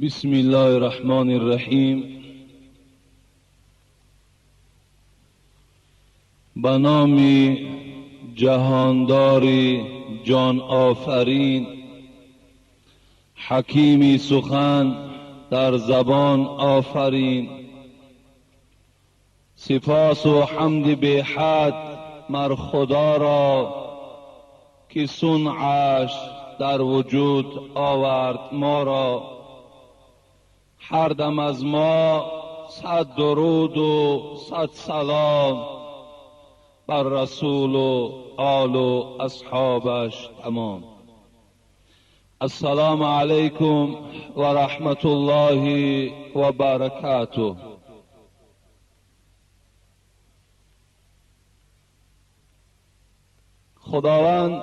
بسم الله الرحمن الرحیم. به نام جهاندار جان آفرین، حکیمی سخن در زبان آفرین، سپاس و حمد بی حد مر خدا را که صنعش در وجود آورد ما را. هر دم از ما 100 درود و 100 سلام بر رسول و آل و اصحابش تمام. السلام علیکم و رحمت الله و برکاته. خداوند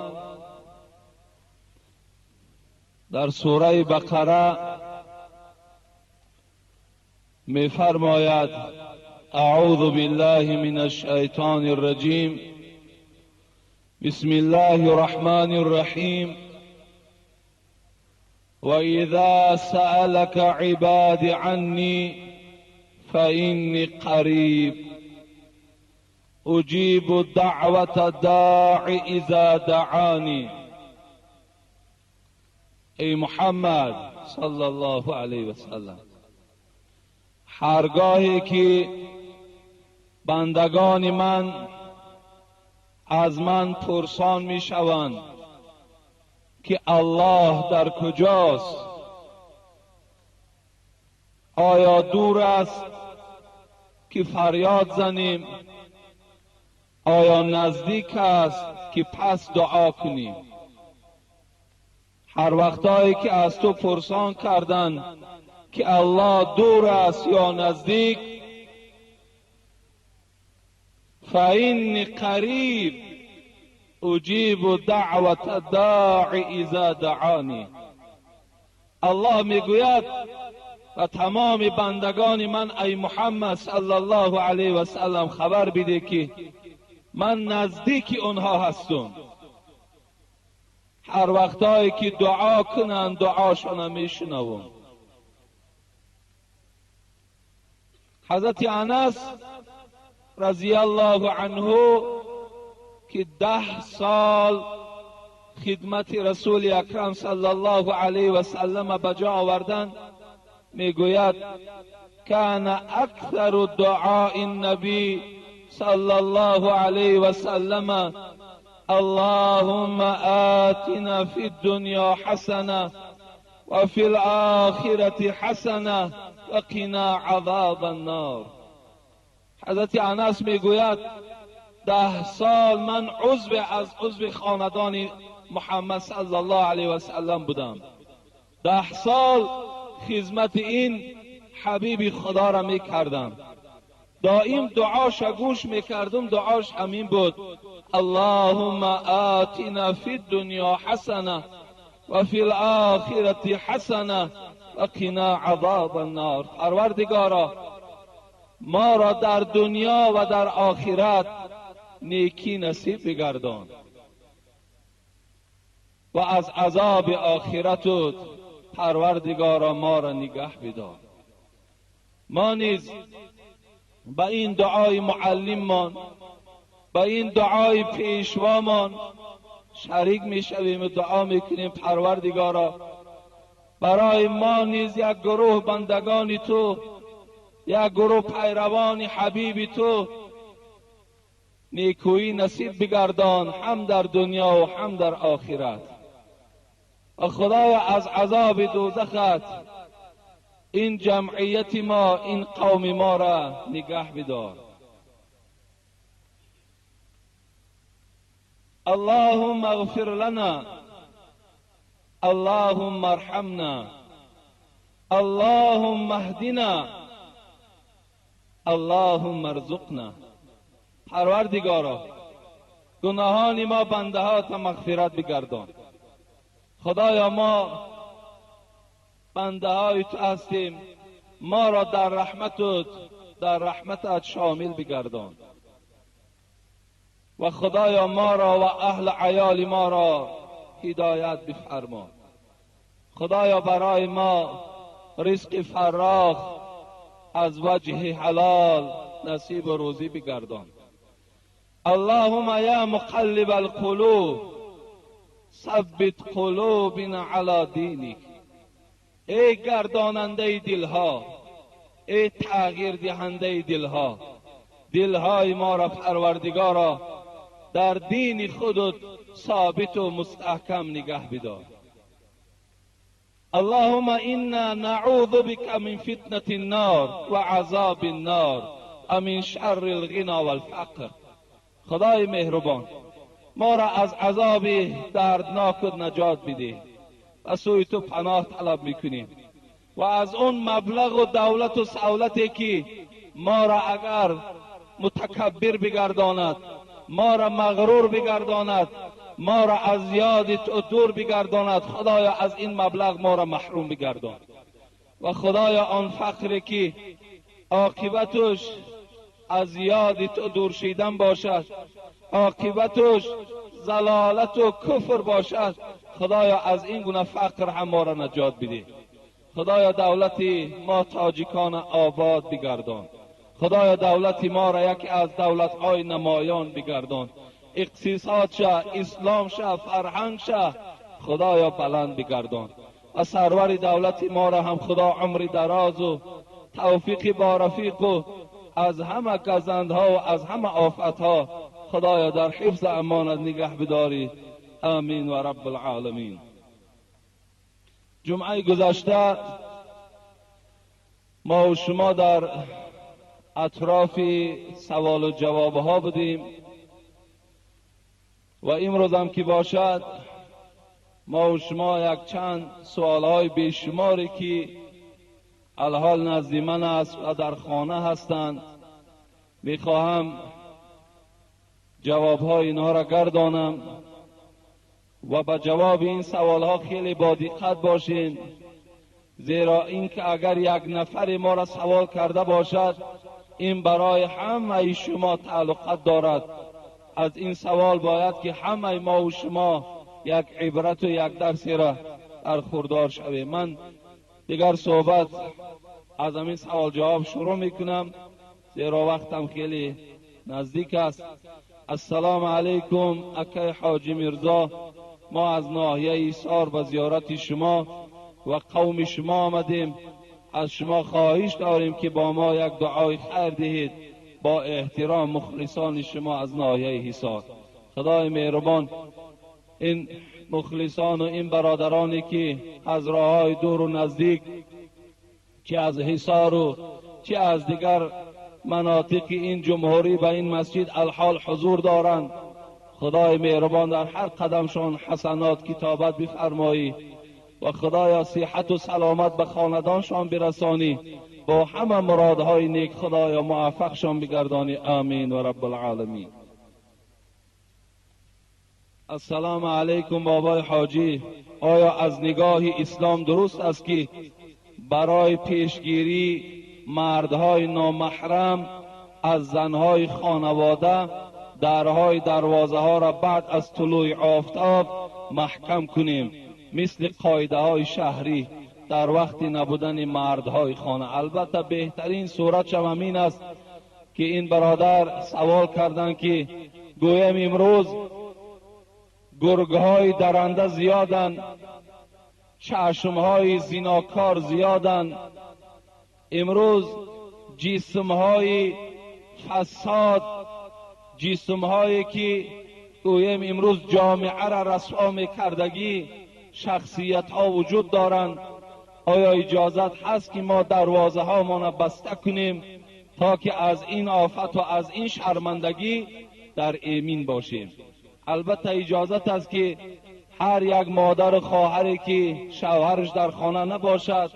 در سوره بقره می فرماید: اعوذ بالله من الشیطان الرجیم، بسم الله الرحمن الرحیم، وإذا سألك عبادي عني فإني قریب أجيب دعوة الداع إذا دعاني. ای محمد صلی الله علیه و سلم، هرگاهی که بندگان من از من پرسان می شوند که الله در کجاست، آیا دور است که فریاد زنیم، آیا نزدیک است که پس دعا کنیم؟ هر وقتایی که از تو پرسان کردند که الله دور است یا نزدیک، فإنی قریب اجیب دعوة الداع اذا دعانی. الله میگوید و تمام بندگان من، ای محمد صلی الله علیه و سلم، خبر بده که من نزدیک آنها هستم. هر وقتایی که دعا کنند دعاشان میشنوم. حضرت انس رضی الله عنه که 10 سال خدمت رسول اکرم صلی الله علیه و سلم به جا آوردند، میگوید: کان اکثر دعاء النبی صلی الله علیه و سلم اللهم آتنا فی الدنیا حسنه و فی الآخرة حسنه و قنا عذاب النار. حضرت انس میگوید 10 سال من عضو از عضو خاندان محمد صلی الله علیه و سلم بودم. 10 سال خدمت این حبیب خدا را میکردم. دائم دعاش گوش میکردم، دعاش همین بود: اللهم آتنا فی الدنیا حسنه و فی الآخرة حسنه و قنا عذاب النار. پروردگارا، ما را در دنیا و در آخرت نیکی نصیب بگردان و از عذاب آخرت پروردگارا ما را نگه بدار. ما نیز به این دعای معلممان، به این دعای پیشوامان شریک میشویم و دعا میکنیم: پروردگارا، برای ما نیز یک گروه بندگان تو، یک گروه پیروان حبیب تو نیکویی نصیب بگردان، هم در دنیا و هم در آخرت. و خدایا از عذاب دوزخت این جمعیت ما، این قوم ما را نگه بدار. اللهم اغفر لنا، اللهم ارحمنا، اللهم اهدنا، اللهم ارزقنا. پروردگارا، گناهان ما بنده ها تا مغفرت بگردان. خدایا ما بنده های تو هستیم، ما را در رحمتت، در رحمتت شامل بگردان. و خدایا ما را و اهل عیال ما را هدایت بفرما. خدایا برای ما رزق فراخ از وجه حلال نصیب و روزی بگردان. اللهم یا مقلب القلوب ثبت قلوبنا علی دینک. ای گرداننده دلها، ای تغییر دهنده دلها، دلهای ما را پروردگارا در دین خودت ثابت و مستحکم نگه بدار. اللهم انا نعوذ بك من فتنة النار و عذاب النار و من شر الغنى والفقر. خدای مهربان ما را از عذاب دردناک نجات بده و سوی تو پناه طلب میکنیم و از اون مبلغ و دولت و سولتی که ما را اگر متکبر بگرداند، ما را مغرور بگرداند، ما را از یاد تو دور بگرداند، خدایا از این مبلغ ما را محروم بگردان. و خدایا آن فقری که عاقبتش از یاد تو دور شیدن باشد، عاقبتش ضلالت و کفر باشد، خدایا از این گونه فقر هم ما را نجات بده. خدایا دولت ما تاجیکان آباد بگردان. خدایا دولت ما را یکی از دولت‌های نمایان بگردان. اقتصاد شه، اسلام شه، فرهنگ شه، خدایا بلند بگردان. و سرور دولت ما را هم خدا عمر دراز و توفیق با رفیق و از همه گزندها و از همه آفتها خدایا در حفظ امانت نگه بداری. آمین و رب العالمین. جمعه گذشته ما و شما در اطراف سوال و جواب ها بودیم و امروز هم که باشد ما و شما یک چند سوال های بیشماری که الحال نزد من است و در خانه هستند میخواهم جواب های اینها را گردانم و به جواب این سوال ها خیلی با دقت باشین، زیرا اینکه اگر یک نفر ما را سوال کرده باشد این برای همه شما تعلقات دارد. از این سوال باید که همه ما و شما یک عبرت و یک درسی را برخوردار شویم. من دیگر صحبت از همین سوال جواب شروع میکنم زیرا وقتم خیلی نزدیک است. السلام علیکم اکای حاجی میرزا، ما از ناحیه ایثار به زیارت شما و قوم شما آمدیم. از شما خواهش داریم که با ما یک دعای خیر دهید. با احترام مخلصان شما از ناحیه حصار. خدای مهربان این مخلصان و این برادرانی که از راههای دور و نزدیک، چه از حصار و چه از دیگر مناطق این جمهوری به این مسجد الحال حضور دارند، خدای مهربان در هر قدمشان حسنات کتابت بفرمایی و خدایا صحت و سلامت به خاندانشان برسانی، با همه مرادهای نیک خدایا موفقشان بگردانی. آمین و رب العالمین. السلام علیکم بابای حاجی، آیا از نگاه اسلام درست است که برای پیشگیری مردهای نامحرم از زنهای خانواده درهای دروازه ها را بعد از طلوع آفتاب محکم کنیم مثل قاعده های شهری در وقت نبودن مردهای خانه؟ البته بهترین صورت هم این است که این برادر سوال کردن که گویم امروز گرگهای درنده زیادن، چشمهای زیناکار زیادن، امروز جسمهای فساد، جسمهایی که گویم امروز جامعه را رسوا میکردگی شخصیت ها وجود دارند، آیا اجازت هست که ما دروازه ها ما بسته کنیم تا که از این آفت و از این شرمندگی در ایمین باشیم؟ البته اجازت است که هر یک مادر و خواهری که شوهرش در خانه نباشد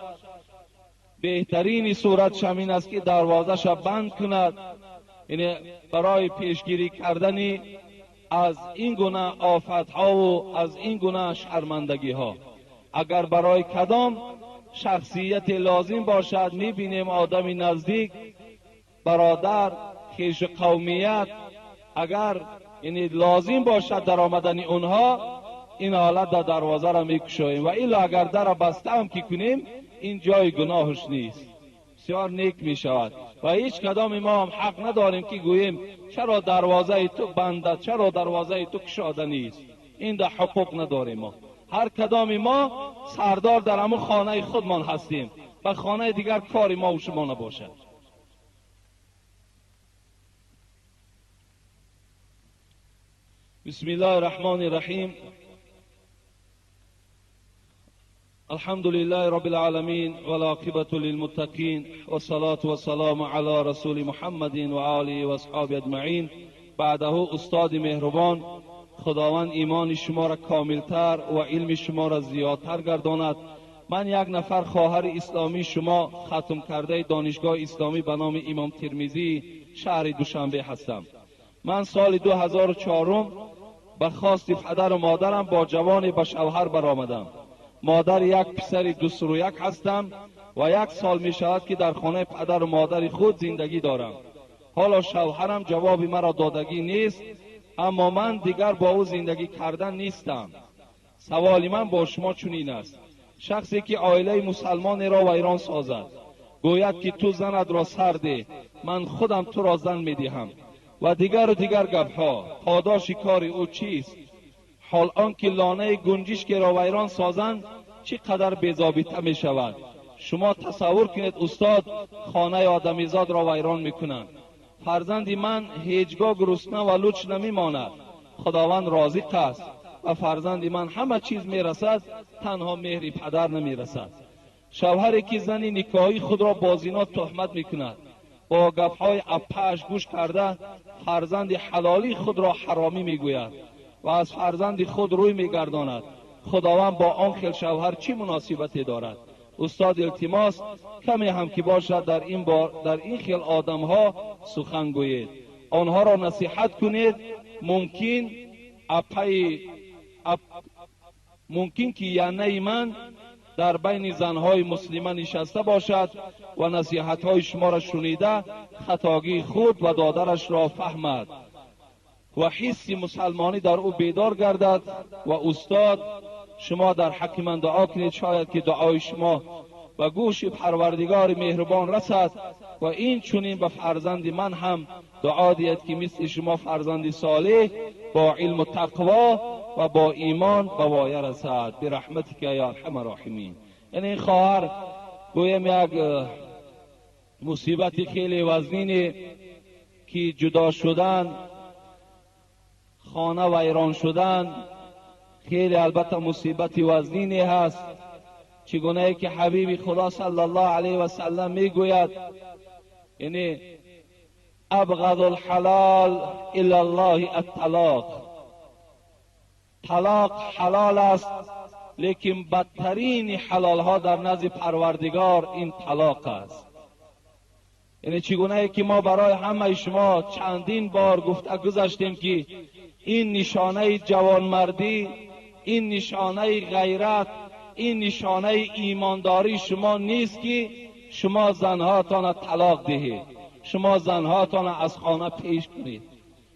بهترین صورت شمین است که دروازه‌اش بند کند، یعنی برای پیشگیری کردن از این گونه آفت‌ها و از این گونه شرمندگی‌ها. اگر برای کدام شخصیت لازم باشد، می‌بینیم آدمی نزدیک، برادر، خویش قومیت، اگر یعنی لازم باشد در آمدن اونها، این حالت در دروازه را میکشاییم و الا اگر در بسته هم که کنیم این جای گناهش نیست، بسیار نیک می شود. و هیچ کدام ما هم حق نداریم که گوییم چرا دروازه تو بنده، چرا دروازه تو کشاده نیست. این در حقوق نداریم. ما هر کدام ما سردار در همون خانه خودمان هستیم و خانه دیگر کاری ما و شما نباشد. بسم الله الرحمن الرحیم. الحمد لله رب العالمین والعاقبة للمتقین والصلاة والسلام علی رسول محمد و آله و اصحابه اجمعین. بعده استاد مهربان، خداوند ایمان شما را کاملتر و علم شما را زیادتر گرداند. من یک نفر خواهر اسلامی شما ختم کرده دانشگاه اسلامی به نام امام ترمذی شهر دوشنبه هستم. من سال 2004 به خواست پدر و مادرم با جوانی به شوهر برآمدم. مادر یک پسر 2 و 1 هستم و یک سال می شود که در خانه پدر و مادر خود زندگی دارم. حالا شوهرم جواب مرا دادگی نیست، اما من دیگر با او زندگی کردن نیستم. سوال من با شما چنین است: شخصی که عائله مسلمان را ویران سازد، گوید که تو زند را سر ده، من خودم تو را زن می دهم و دیگر و دیگر گپها، پاداش کار او چیست؟ حال آنکه لانه گنجشک را ویران سازند چقدر بی‌ضابطه می شود. شما تصور کنید استاد، خانه آدمیزاد را ویران میکنند. فرزند من هیچگاه گرسنه و لوچ نمیماند، خداوند رازق است و فرزند من همه چیز میرسد، تنها مهر پدر نمیرسد. شوهری که زن نکاحی خود را با زنا تهمت میکند، با گپهای اپش گوش کرده فرزند حلالی خود را حرامی میگوید و از فرزند خود روی میگرداند، خداوند با آن خیل شوهر چی مناسبتی دارد؟ استاد التماس، کمی هم که باشد در این بار در این خیل آدم ها سخن گویید، آنها را نصیحت کنید. ممکن اپای اپ ممکن که یعنی من در بین زنهای مسلمه نشسته باشد و نصیحت های شما را شنیده خطاگی خود و دادرش را فهمد و حس مسلمانی در او بیدار گردد. و استاد شما در حق من دعا کنید، شاید که دعای شما به گوش پروردگار مهربان رسد و این چنین به فرزند من هم دعا دهید که مثل شما فرزند صالح با علم و تقوا و با ایمان به وایه رسد، برحمتک یا ارحم الراحمین. یعنی این خواهر گویم یک مصیبت خیلی وزنینی که جدا شدن، خانه ویران شدن، خیلی البته مصیبت وزنینی هست. چگونه که حبیب خدا صلی الله علیه و سلم میگوید، یعنی ابغض الحلال الی الله الطلاق. طلاق حلال است، لیکن بدترین حلال ها در نزد پروردگار این طلاق است. یعنی چگونه که ما برای همه شما چندین بار گفته گذشتیم که این نشانه جوانمردی، این نشانه غیرت، این نشانه ایمانداری شما نیست که شما زنهاتان طلاق دهید، شما زنهاتان از خانه پیش کنید.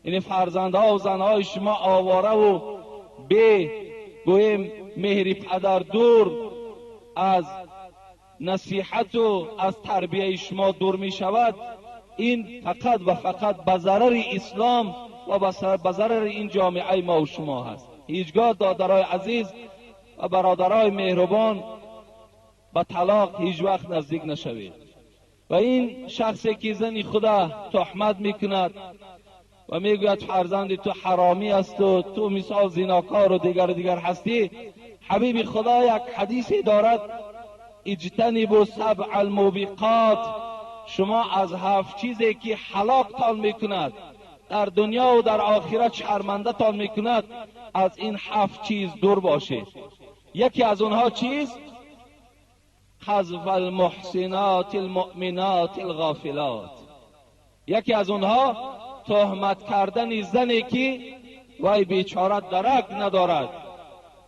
یعنی فرزندها و زنهای شما آواره و بی گویم مهر پدر، دور از نصیحت و از تربیه شما دور می شود. این فقط و فقط به ضرر اسلام و به ضرر این جامعه ما و شما هست. هیچگاه دادرای عزیز و برادرای مهربان به طلاق هیچ وقت نزدیک نشوید. و این شخصی که زنی خدا تهمت میکند و میگوید فرزند تو حرامی است و تو مثال زیناکار و دیگر دیگر هستی، حبیب خدا یک حدیثی دارد: اجتنبوا سبع الموبقات. شما از هفت چیزی که هلاکتان میکند، در دنیا و در آخرت شرمنده تان میکند، از این هفت چیز دور باشید. یکی از اونها چیست؟ قذف المحصنات المؤمنات الغافلات. یکی از اونها تهمت کردن زنی که وای بیچاره درک ندارد،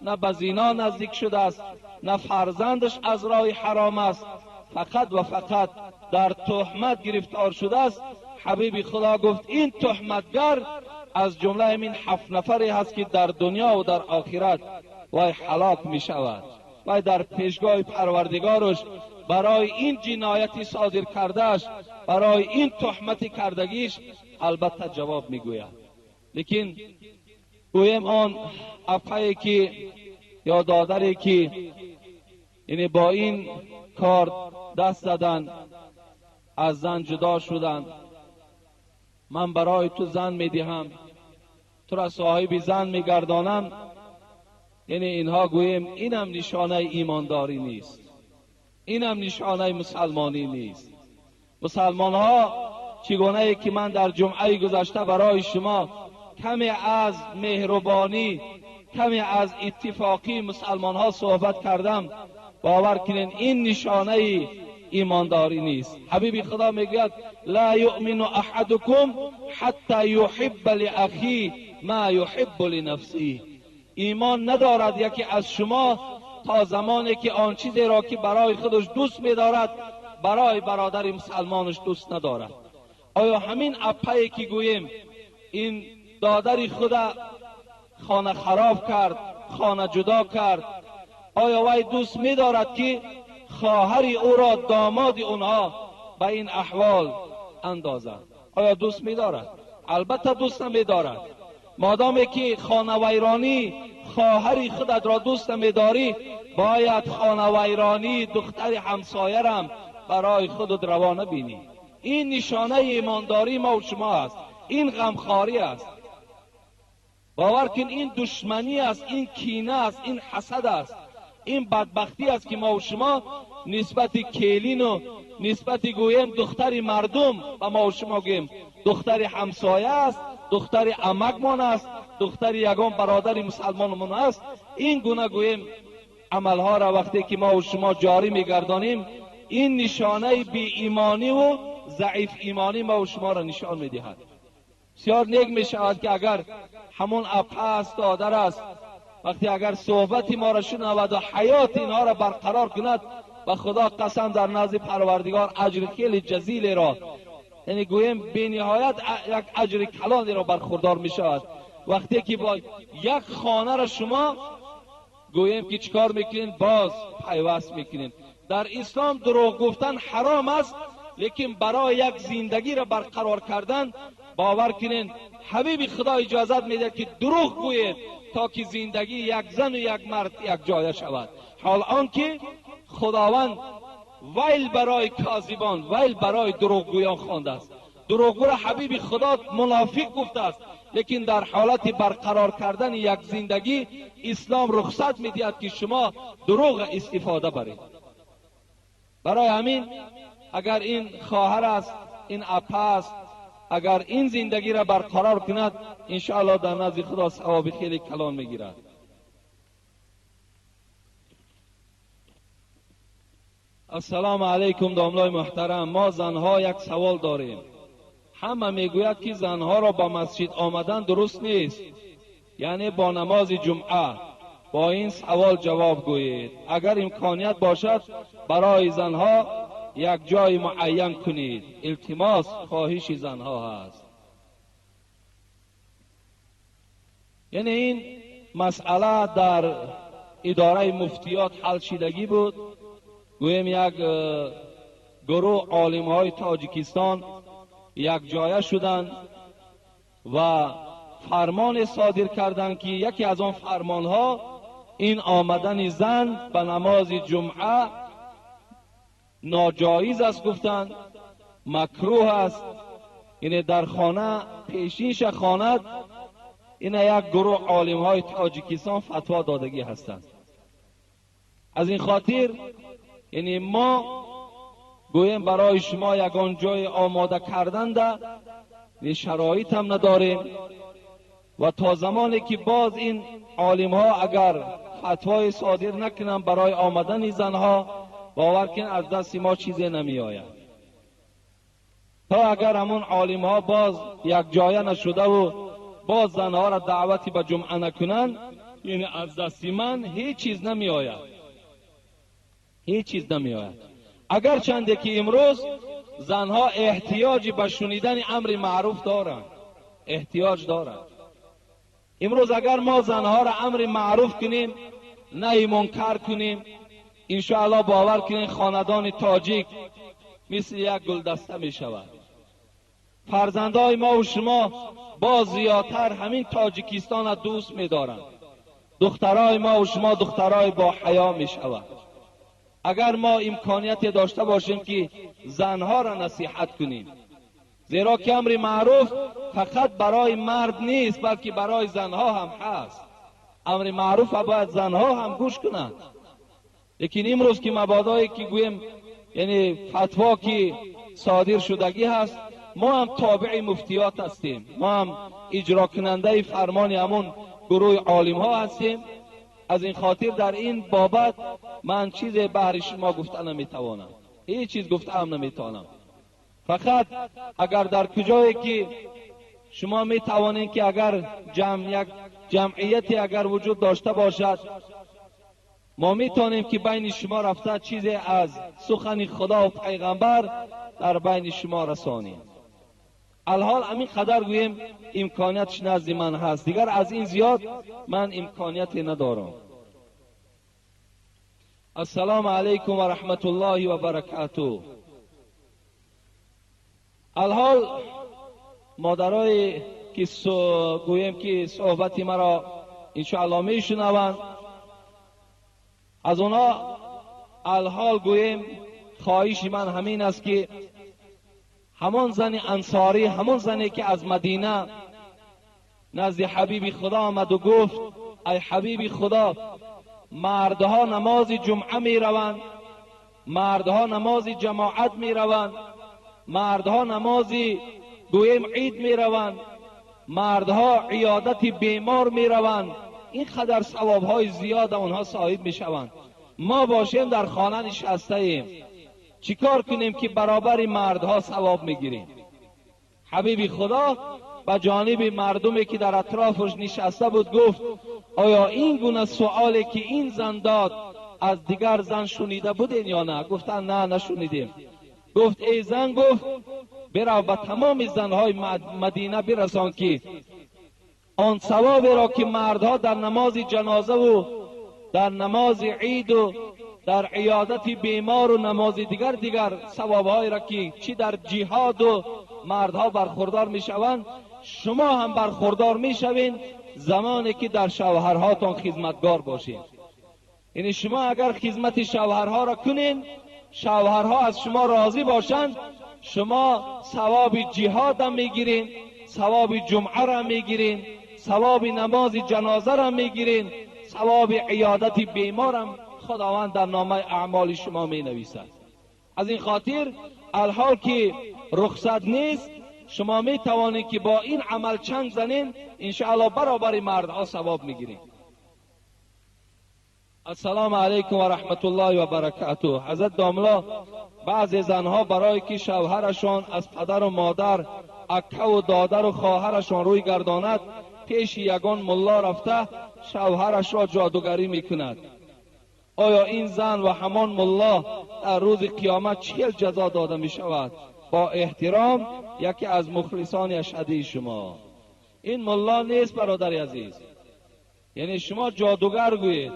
نه به زنا نزدیک شده است، نه فرزندش از راه حرام است، فقط و فقط در تهمت گرفتار شده است. حبیب خدا گفت این تهمتگر از جمله همین هفت نفری هست که در دنیا و در آخرت وای هلاک می شود. و در پیشگاه پروردگارش برای این جنایتی صادر کردهش، برای این تهمت کردگیش البته جواب میگوید. لیکن گویم آن اپایی که یا دادری که یعنی با این کار دست زدن، از زن جدا شدن، من برای تو زن میدهم، تو را صاحب زن میگردانم، یعنی اینها گوییم اینم نشانه ایمانداری نیست، اینم نشانه مسلمانی نیست. مسلمان ها چگونه ای که من در جمعه گذشته برای شما کمی از مهربانی، کمی از اتفاقی مسلمان ها صحبت کردم، باور کنین این نشانه ایمانداری نیست. حبیب خدا میگوید لا یؤمن احدکم حتی یحب لاخیه ما یحب لنفسه. ایمان ندارد یکی از شما تا زمانی که آن چیزی را که برای خودش دوست می‌دارد برای برادر مسلمانش دوست ندارد. آیا همین اپایی که گوییم این دادر خود خانه خراب کرد، خانه جدا کرد، آیا وی دوست می‌دارد که خواهر او را داماد اونها به این احوال اندازد؟ آیا دوست می‌دارد؟ البته دوست نمی‌دارد. مادامی که خانه ویرانی خواهر خودت را دوست نمی‌داری، باید خانه ویرانی دختر همسایه را برای خودت روا نبینی. این نشانه ایمانداری ما و شما است، این غمخواری است. باور کن این دشمنی است، این کینه است، این حسد است، این بدبختی است که ما و شما نسبت کیلین و نسبت گویم دختر مردم و ما و شما گویم دختر همسایه است، دختر عمکمان است، دختر یگان برادر مسلمانمان است. این گونه گویم عملها را وقتی که ما و شما جاری میگردانیم، این نشانه بی ایمانی و ضعیف ایمانی ما و شما را نشان میدهد. بسیار نیک میشود که اگر همون اپه است، دادر است، وقتی اگر صحبت ما را شنود و حیات اینها را برقرار کند، و خدا قسم در نزد پروردگار اجر خیلی جزیل را، یعنی گویم بی نهایت یک اجر کلانی را برخوردار می شود. وقتی که با یک خانه را شما گویم که چیکار میکنین، باز پیوست میکنین. در اسلام دروغ گفتن حرام است، لیکن برای یک زندگی را برقرار کردن باور کنین حبیب خدا اجازت میده که دروغ گویید تا که زندگی یک زن و یک مرد یک جایه شود. حال آنکه خداوند ویل برای کاذبان، ویل برای دروغگویان خوانده است. دروغگو را حبیب خدا منافق گفته است، لیکن در حالت برقرار کردن یک زندگی اسلام رخصت میدهد که شما دروغ استفاده برید. برای همین اگر این خواهر است، این اپه است، اگر این زندگی را برقرار کند، انشاءالله در نزد خدا ثواب خیلی کلان میگیرد. السلام علیکم داملای محترم، ما زنها یک سوال داریم. همه میگوید که زنها را با مسجد آمدن درست نیست، یعنی با نماز جمعه. با این سوال جواب گویید. اگر امکانیت باشد برای زنها یک جای معین کنید. التماس خواهش زنها هست. یعنی این مسئله در اداره مفتیات حل شدگی بود. گویم یک گروه عالم های تاجیکستان یک جایه شدند و فرمان صادر کردند که یکی از آن فرمان ها این آمدن زن به نماز جمعه ناجایز است، گفتند مکروه است، یعنی در خانه پیشینش خواند. این یک گروه عالم های تاجیکستان فتوا دادگی هستند. از این خاطر یعنی ما گویم برای شما یگان جای آماده کردن ده شرایط هم نداریم و تا زمانی که باز این عالم ها اگر فتوای صادر نکنن برای آمدن زنها، باور کن از دست ما چیزی نمی آید. تا اگر همون عالم ها باز یک جایه نشده و باز زنها را دعوتی به جمعه نکنن، یعنی از دست من هیچ چیز نمی آید، هیچ چیز نمی آید. اگر چنده که امروز زنها احتیاجی به شنیدن امر معروف دارند، احتیاج دارند. امروز اگر ما زنها را امر معروف کنیم، نهی منکر کنیم، иншоаллоҳ бовар кунед, хонадони тоҷик мисли як гулдаста мешавад. Фарзандои мо ва шумо боз зиёдтар ҳамин Тоҷикистонро дӯст медоранд. Духтарои мо ва шумо духтарои бо ҳаё мешавад. Агар мо имконияте дошта бошем, ки занҳоро насиҳат кунем, зеро ки амри маъруф фақат барои мард нест, балки барои занҳо ҳам ҳаст. Амри маъруф бояд занҳо ҳам гӯш кунанд. Лекин имрӯз ки мабодое ки гӯем, яъне фатво ки содир шудагӣ ҳаст, мо ҳам тобеи муфтиёт ҳастем, мо ҳам иҷрокунандаи фармони ҳамон гурӯҳи олимҳо ҳастем. Аз ин хотир дар ин бобат ман чизе баҳри шумо гуфта наметавонам, ҳеҷ чиз гуфтаам наметавонам. Фақат агар дар куҷое ки шумо метавонед, ки агар як ҷамъияте агар вуҷуд дошта бошад, мо метавонем ки байни шумо рафта чизе аз сухани Худо ва пайғамбар дар байни шумо расонем. Алҳол ҳамин қадар гӯем имкониятш назди ман ҳаст, дигар аз ин зиёд ман имконияте надорам. Ассалому алайкум ва раҳматуллоҳи ва баракатуҳ. Алҳол модарое ки гӯем ки суҳбати маро иншоаллоҳ мешунаванд, аз онҳо алҳол гӯем хоҳиши ман ҳамин аст, ки ҳамон зани ансорӣ, ҳамон зане ки аз Мадина назди ҳабиби Худо омаду гуфт: ай ҳабиби Худо, мардҳо намози ҷумъа мераванд, мардҳо намози ҷамоат мераванд, мардҳо намози гӯем ид мераванд, мардҳо иёдати бемор мераванд, ин қадар савобҳои зиёда онҳо соҳиб мешаванд, мо бошем дар хона нишастаем, чӣ кор кунем ки баробари мардҳо савоб мегирем? Ҳабиби Худо ба ҷониби мардуме ки дар атрофаш нишаста буд гуфт: оё ин гуна суоле ки ин зан дод аз дигар зан шунида будем ё на? Гуфтанд: на, нашунидем. Гуфт: эй зан, гуфт, бирав ба тамоми занҳои Мадина бирасон, ки он савоберо ки мардҳо дар намози ҷанозаву дар намози иду дар иёдати бемору намози дигар савобҳоеро ки чӣ дар ҷиҳоду мардҳо бархурдор мешаванд, шумо ҳам бархурдор мешавед замоне ки дар шавҳарҳотон хизматгор бошед. Яъне шумо агар хизмати шавҳарҳоро кунед, шавҳарҳо аз шумо розӣ бошанд, шумо савоби ҷиҳодам мегиред, савоби ҷумъаро мегиред, савоби намози ҷанозаро мегиред, савоби иёдати беморам Худованд дар номаи аъмоли шумо менависад. Аз ин хотир алҳол ки рухсат нест, шумо метавонед ки бо ин амал чанг занед, иншоаллоҳ баробари мардҳо савоб мегиред. Ассалому алайкум ва раҳматуллоҳи ва баракатуҳ. Ҳазрат домло, баъзе занҳо барое ки шавҳарашон аз падару модар, аккаву додару хоҳарашон рӯй гардонад, пеши ягон мулло рафта шавҳарашро ҷодугарӣ мекунад. Оё ин зан ва ҳамон мулло дар рӯзи қиёмат чӣ хел ҷазо дода мешавад? Бо эҳтиром, яке аз мухлисони ашҳадии шумо. Ин мулло нест, бародари азиз, яъне шумо ҷодугар гӯед.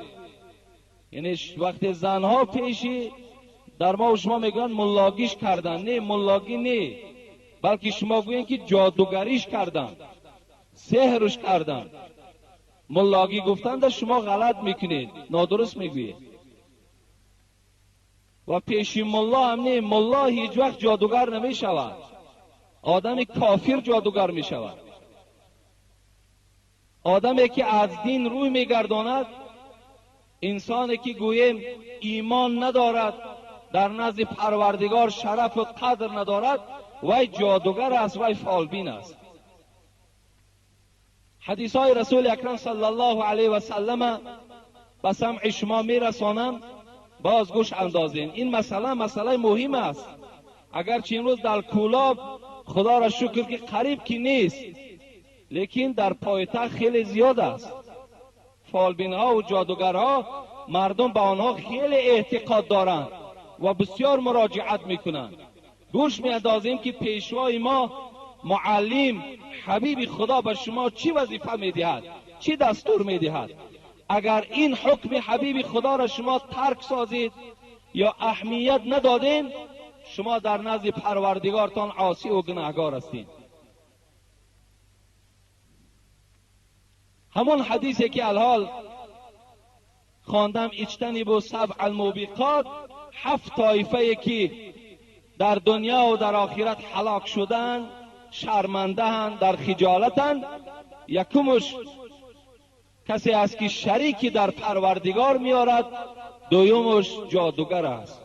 Яъне вақте занҳо пеши дар мо шумо мегӯянд муллогиш кардан, не, муллогӣ не, балки шумо гӯед ки ҷодугариш кардан, сеҳрш кардан. Муллогӣ гуфтанда шумо ғалат мекунед, нодуруст мегӯед. Ва пеши мулло ҳам не, мулло ҳеҷ вақт ҷодугар намешавад, одами кофир ҷодугар мешавад, одаме ки аз дин рӯй мегардонад, инсоне ки гӯем имон надорад, дар назди Парвардигор шарафу қадр надорад, вай ҷодугар аст, вай фолбин аст. Ҳадисҳои Расули Акрам саллаллоҳу алайҳи васаллама ба самъи шумо мерасонам, боз гӯш андозем. Ин масъала масъалаи муҳим аст. Агарчи имрӯз дар Кӯлоб Худоро шукр ки қариб ки нест, лекин дар пойтахт хеле зиёд аст. Фолбинҳо ва ҷодугарҳо, мардум ба онҳо хеле эътиқод доранд ва бисёр муроҷиат мекунанд. Гӯш меандозем ки пешвои мо, муаллим, ҳабиби Худо ба шумо чӣ вазифа медиҳад, чӣ дастур медиҳад. اگر این حکم حبیب خدا را شما ترک سازید یا اهمیت ندادین، شما در نزد پروردگارتان عاصی و گناهگار هستین. همون حدیثی که الحال خواندم، اجتنبوا سبع الموبقات، 7 طایفه که در دنیا و در آخرت هلاک شدن، شرمنده، در خجالتن. یکمش کسی است که شریکی در پروردگار میارد، دویمش جادوگر است،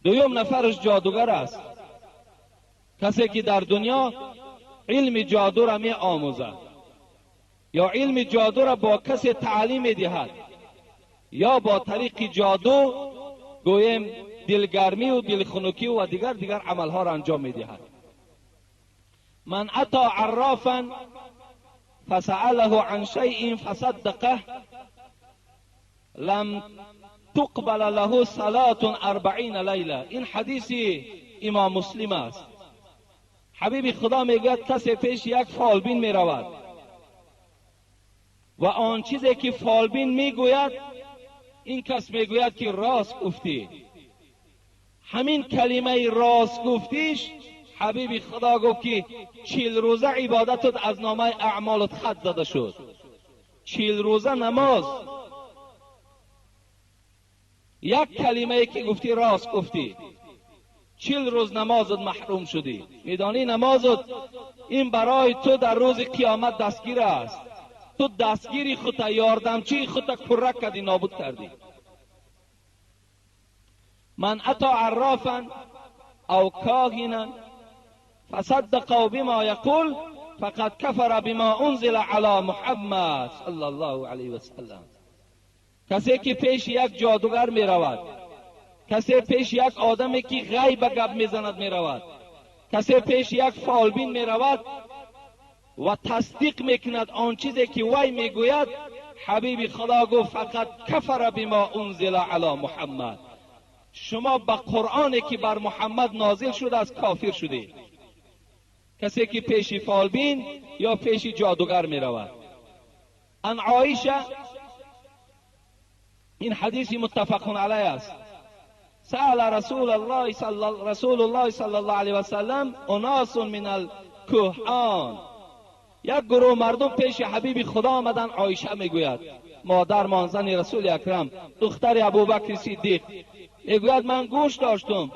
دویم نفرش جادوگر است، کسی که در دنیا علم جادو را می آموزد یا علم جادو را با کسی تعلیم می دهد یا با طریق جادو گویم دلگرمی و دلخنکی و دیگر عملها را انجام می دهد. من اتا عرافا فسأله عن شیء فصدقه لم تقبل له صلاة 40 لیله. این حدیث امام مسلم است. حبیب خدا میگوید کسی پیش یک فالبین می رود و آن چیزی که فالبین میگوید این کس میگوید که راست گفتی. همین کلمه راست گفتیش، حبیب خدا گفت که 40 روزه عبادتت از نامه اعمالت خط زده شد. 40 روزه نماز، یک کلمه که گفتی راست گفتی، 40 روز نمازت محروم شدی. میدانی نمازت این برای تو در روز قیامت دستگیر است. تو دستگیری خودت، یاردمچی خودت کرک کردی، نابود کردی. من اتا عرافا او کاهنا فصدقوا بما یقول فقد کفر بما انزل علی محمد صلی الله علیه وسلم. کسی که پیش یک جادوگر می رود، کسی پیش یک آدمی که غیب گپ میزند می رود، کسی پیش یک فالبین می رود و تصدیق میکند آن چیزی که وی میگوید، حبیب خدا گفت فقط کفر بما انزل علی محمد. شما به قرآنی که بر محمد نازل شده از کافر شدید. کسی که پیش فالبین یا پیش جادوگر می رود. ان عایشه، این حدیث متفق علیه است، سأل رسول الله صلی الله علیه و سلم اناس من الکهان. یک گروه مردم پیش حبیب خدا آمدن. عایشه میگوید، مادر مانزن رسول اکرم، دختر ابوبکر صدیق، میگوید من گوش داشتم،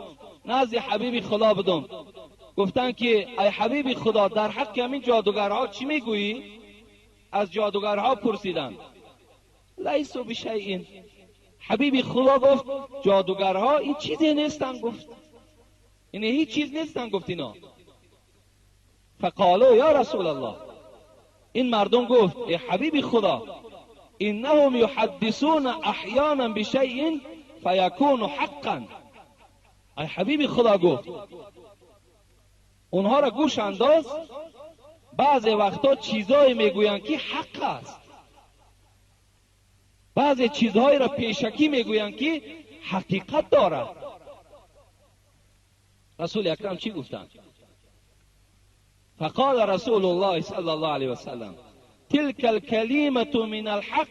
نزد حبیب خدا بودم. گفتن که ای حبیب خدا، در حق همین جادوگرها چی میگویی؟ از جادوگرها پرسیدن. لیسوا بشیء. حبیب خدا گفت جادوگرها این چیزی نیستن. گفت این هیچ چیز نیستن. گفت اینا. فقالوا یا رسول الله، این مردم گفت ای حبیب خدا، انهم یحدثون احیانا بشیء فیکون حقا. ای حبیب خدا، گفت اونها را گوش انداز، بعضی وقتا چیزایی میگویند که حق است، بعضی چیزهایی را پیشکی میگویند که حقیقت دارد. رسول اکرم چی گفتند؟ فقال رسول الله صلی الله علیه وسلم تلك الكلمة من الحق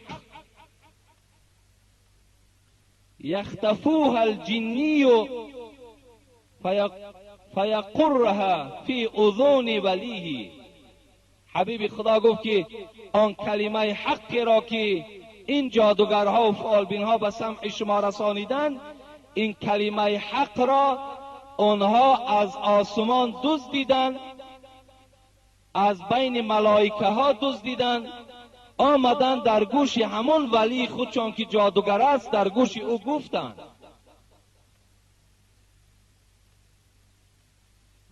يختفوها الجني فیقرها فی اذون ولیه. حبیب خدا گفت که آن کلمه حق را که این جادوگرها و فالبینها به سمع شما رسانیدند، این کلمه حق را آنها از آسمان دزدیدند، از بین ملائکه ها دزدیدند، آمدند در گوش همون ولی خود چون که جادوگر است در گوش او گفتند.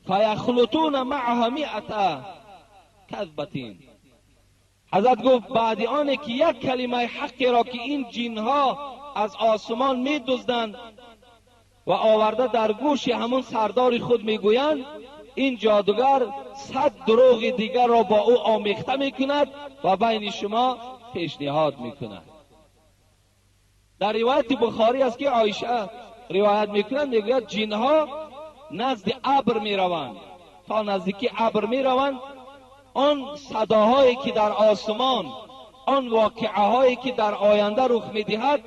فیخلطون معها مئة کذبتین. حضرت گفت بعد آنه که یک کلمه حقی را که این جنها از آسمان می دزدند و آورده در گوش همون سردار خود میگویند، این جادوگر 100 دروغ دیگر را با او آمیخته میکند و بین شما پیشنهاد میکند. در روایت بخاری است که عایشه روایت میکند، میگوید جنها نزد ابر میروند، تا نزدیکی ابر میروند، آن صداهایی که در آسمان آن واقعه هایی که در آینده رخ میدهد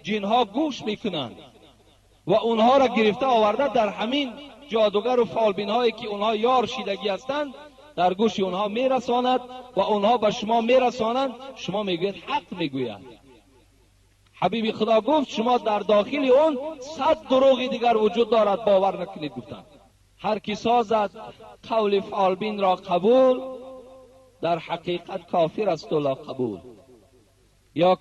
جنها گوش میکنند و اونها را گرفته آورده در همین جادوگر و فالبین هایی که اونها یار شیدگی هستند در گوش اونها میرساند و اونها به شما میرسانند. شما میگوید حق میگوید. حبیب خدا گفت شما در داخل اون 100 دروغ دیگر وجود دارد، باور نکنید. گفتند هر کی سازد قول فالبین را قبول، در حقیقت کافر است و لا قبول. یا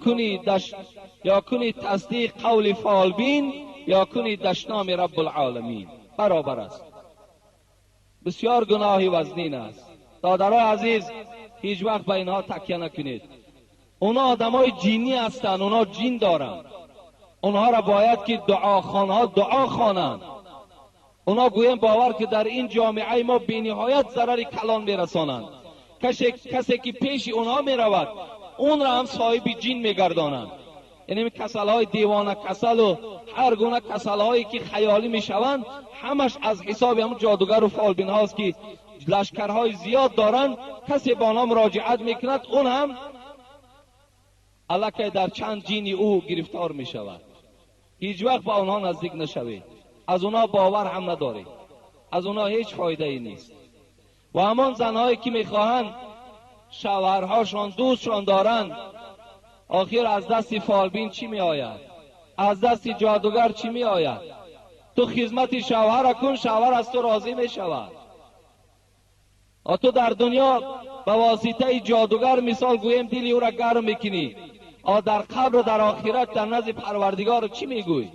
کنی تصدیق قول فالبین، یا کنی دشنام رب العالمین، برابر است. بسیار گناهی وزنین است. دادرای عزیز، هیچ وقت به اینها تکیه نکنید. اونا آدمای جینی هستند، اونا جین دارند. اونها را باید که دعاخوانها دعا خوانند. اونا گویم باور که در این جامعه ما بی‌نهایت ضرر کلان میرسانند. کسی که پیش اونها میرود اون را هم صاحب جین میگردانند. یعنی کسل های دیوانه کسل و هر گونه کسل هایی که خیالی میشوند همش از حساب هم جادوگر و فالبین هاست که لشکرهای زیاد دارند. کسی با آنها مراجعت میکند، اون هم الکی در چند جینی او گرفتار میشود. هیچ وقت با آنها نزدیک نشوید، از آنها باور هم ندارید، از آنها هیچ فایده ای نیست. و همان زنهایی که میخواهند شوهرهاشان دوستشان دارند، آخر از دست فالبین چی می آید؟ از دست جادوگر چی می آید؟ تو خدمت شوهر کن، شوهر از تو راضی می شود. تو در دنیا به واسطه جادوگر مثال گویم دل او را گرم میکنی، در قبر و در آخرت در نزد پروردگار چی میگوی؟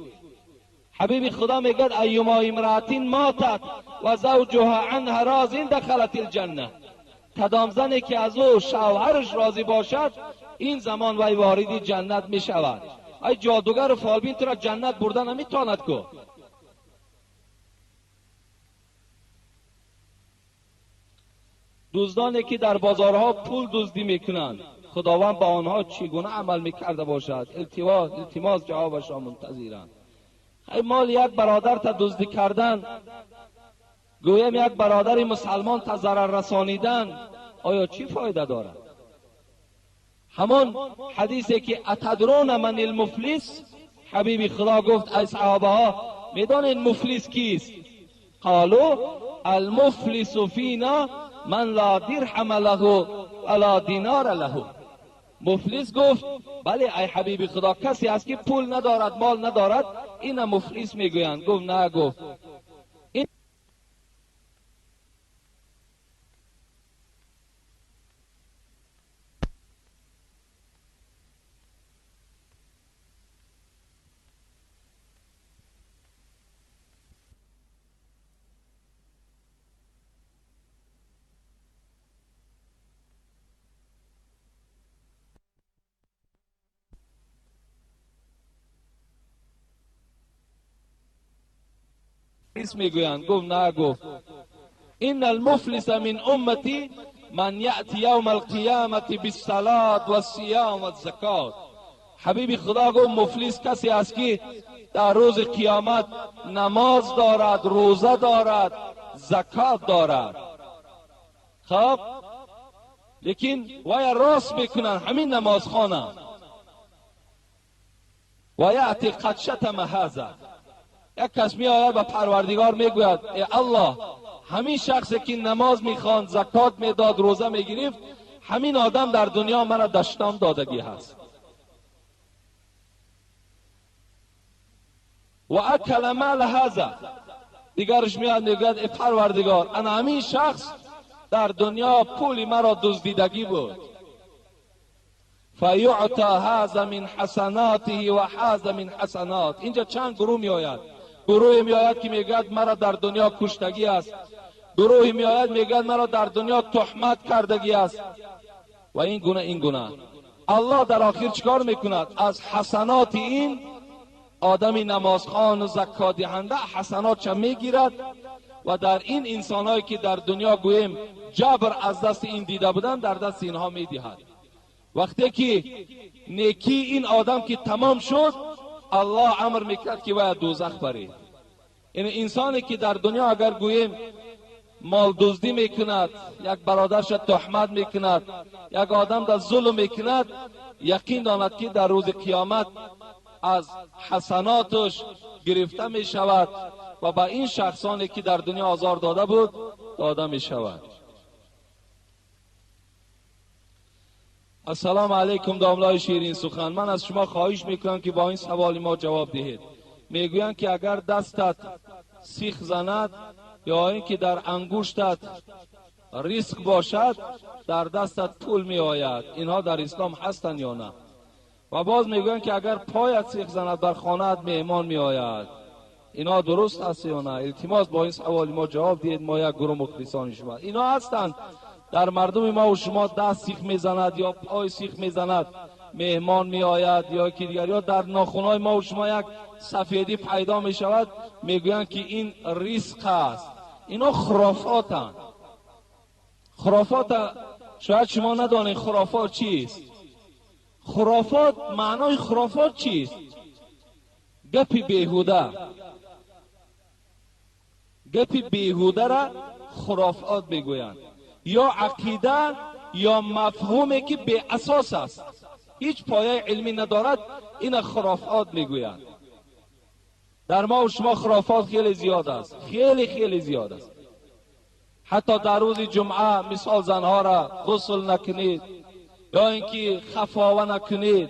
حبیب خدا میگد ایما امرأة ماتت و زوجها عنها راض دخلت الجنه. کدام زنی که از او شوهرش راضی باشد این زمان وی وارد جنت می شود. ای جادوگر و فالبین تو را جنت بردن نمیتواند کو. دزدانی که در بازارها پول دزدی میکنند، خداوند با آنها چگونه عمل میکرده باشد؟ التماس جوابش را منتظرند. ای مال یک برادر تا دزدی کردن، گویم یک برادر مسلمان تا ضرر رسانیدن، آیا چی فایده دارد؟ همان حدیثی که اتدرون من المفلس، حبیب خدا گفت ای صحابه ها میدانید مفلس کیست؟ قالوا المفلس فینا من لا درهم له ولا دینار له. مفلس گفت بله ای حبیب خدا، کسی است که پول ندارد مال ندارد، اینا مفلس میگویند. گفت نه، گفت این میگویند. گفت نه، گفت ان المفلس من امتی من یأتی یوم القیامة بالصلاة والصیام والزکات. حبیب خدا گفت مفلس کسی است که در روز قیامت نماز دارد، روزه دارد، زکات دارد. خب لیکن وای راست میکنن همین نماز خوانه. و یأتی قد شتم هذا. یک کس می آید به پروردگار میگوید ای الله، همین شخصی که نماز میخواند، زکات میداد، روزه میگرفت، همین آدم در دنیا مرا دشنام دادگی هست. و اکل مال هذا. دیگرش میاد میگوید ای پروردگار، انا همین شخص در دنیا پول مرا دزدیدگی بود. فیعطی هذا من حسناته و هذا من حسنات. اینجا چند گروه میآید. گروهی میآید که میگوید مرا در دنیا کشتگی است، گروهی میآید میگوید مرا در دنیا تهمت کردگی است و این گونه این گونه. الله در آخر چیکار میکند؟ از حسنات این آدم نمازخوان و زکات دهنده حسنات چه میگیرد و در این انسانهایی که در دنیا گوییم جبر از دست این دیده بودن در دست اینها میدهد. وقتی که نیکی این آدم که تمام شد، الله امر میکرد که باید دوزخ برید. یعنی انسانی که در دنیا اگر گوییم مال دزدی میکند، یک برادرش تهمت میکند، یک آدم در ظلم میکند، یقین داند که در روز قیامت از حسناتش گرفته میشود و به این شخصانی که در دنیا آزار داده بود داده میشود. السلام علیکم داملای شیرین سخن، من از شما خواهش میکنم که با این سوال ما جواب دهید. میگویند که اگر دستت سیخ زند یا اینکه در انگشتت ریسک باشد در دستت پول می آید، اینها در اسلام هستند یا نه؟ و باز میگویند که اگر پایت سیخ زند بر خانه‌ات مهمان می آید، اینا درست هست یا نه؟ التماس با این سوال ما جواب دهید، ما یک گروه مخلصان شما. اینا هستند در مردم ما و شما، دست سیخ میزند یا پای سیخ میزند مهمان می آید یا که دیگر، یا در ناخن‌های ما و شما یک سفیدی پیدا می شود، میگویند که این ریسک است. اینا خرافاتند. خرافات شاید شما ندانید خرافات چیست. خرافات، معنای خرافات چیست؟ گپی بیهوده. گپی بیهوده را خرافات میگویند، یا عقیده یا مفهومی که بی اساس است، هیچ پایه علمی ندارد، این خرافات میگویند. در ما و شما خرافات خیلی زیاد است، خیلی خیلی زیاد است. حتی در روز جمعه مثال زنها را غسل نکنید، یا اینکه خفاوه نکنید،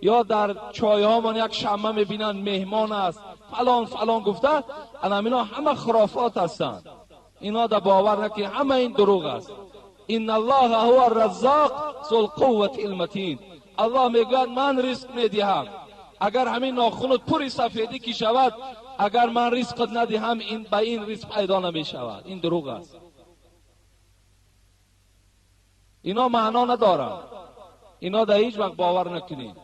یا در چای هامان یک شمه میبینند مهمان است فلان فلان گفته، اینا همه خرافات هستند. اینا در باور نکنید، همه این دروغ است. ان الله هو الرزاق ذو القوة المتین. الله میگوید من رزق میدهم، اگر همین ناخونت پر سفیدی که شود، اگر من رزقت ندهم این به این رزق پیدا نمیشود. این دروغ است. اینا معنا ندارن، اینا در هیچ وقت باور نکنید.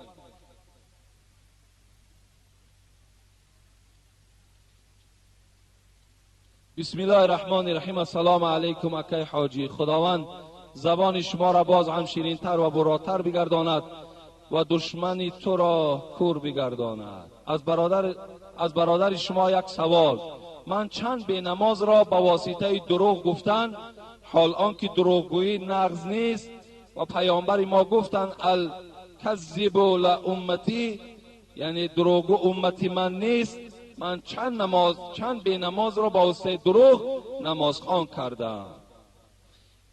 بسم الله الرحمن الرحیم. السلام علیکم اکای حاجی، خداوند زبان شما را باز هم شیرین‌تر و براتر بگرداند و دشمنی تو را کور بگرداند. از برادر شما یک سوال: من چند بی نماز را به واسطه دروغ گفتن، حال آنکه دروغگویی نقض نیست و پیامبر ما گفتن الکذب لامتی، یعنی دروغگو امتی من نیست، من چند بی نماز را با واسطه دروغ نماز خوان کردم.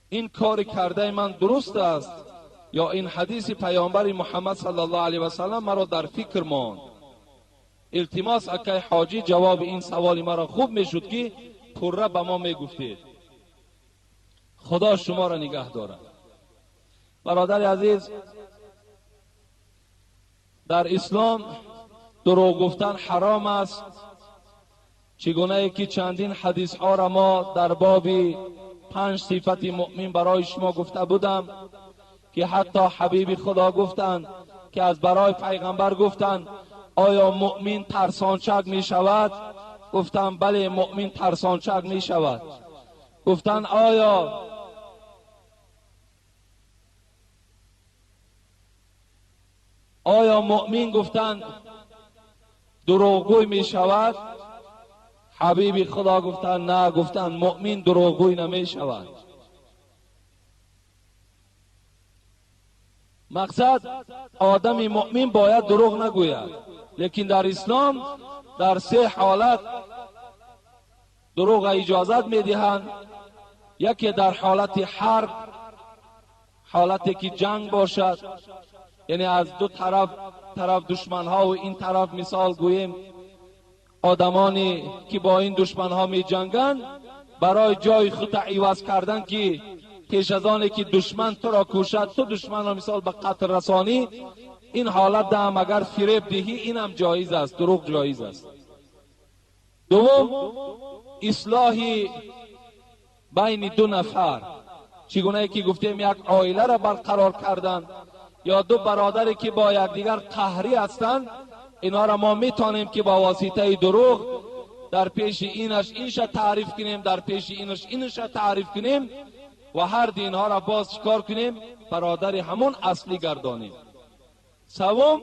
این کار کرده من درست است یا این حدیث پیامبر محمد صلی الله علیه و سلم مرا در فکر ماند؟ التماس اکای حاجی جواب این سوال مرا خوب میشد که پره به ما میگفتید. خدا شما را نگه دارد. برادر عزیز، در اسلام دروغ گفتن حرام است، چگونه که چندین حدیث ها را ما در باب 5 صفت مؤمن برای شما گفته بودم که حتی حبیب خدا گفتند که از برای پیغمبر گفتند آیا مؤمن ترسانچک می شود؟ گفتند بله، مؤمن ترسانچک می شود. گفتند آیا مؤمن گفتند دروغگوی می شود؟ حبیب خدا گفتند نه، گفتند مؤمن دروغگوی نمی شود. مقصد آدم مؤمن باید دروغ نگوید، لیکن در اسلام در 3 حالت دروغ اجازت میدهند. یکی در حالت حرب، حالتی که جنگ باشد، یعنی از دو طرف دشمنها و این طرف مثال گوییم آدمانی که با این دشمنها می جنگند، برای جای خود عوض کردن که پیش از آنی که دشمن تو را کشد تو دشمن را مثال به قتل رسانی، این حالت هم اگر فریب دهی این هم جایز است، دروغ جایز است. دوم، اصلاح بین 2 نفر، چگونه که گفتیم یک عائله را برقرار کردن یا 2 برادری که با یکدیگر قهری هستند، اینا را ما میتونیم که با واسطه دروغ در پیش اینش اینش تعریف کنیم، در پیش اینش اینش تعریف کنیم و هر دینها را باز چکار کنیم؟ برادر همون اصلی گردانیم. سوم،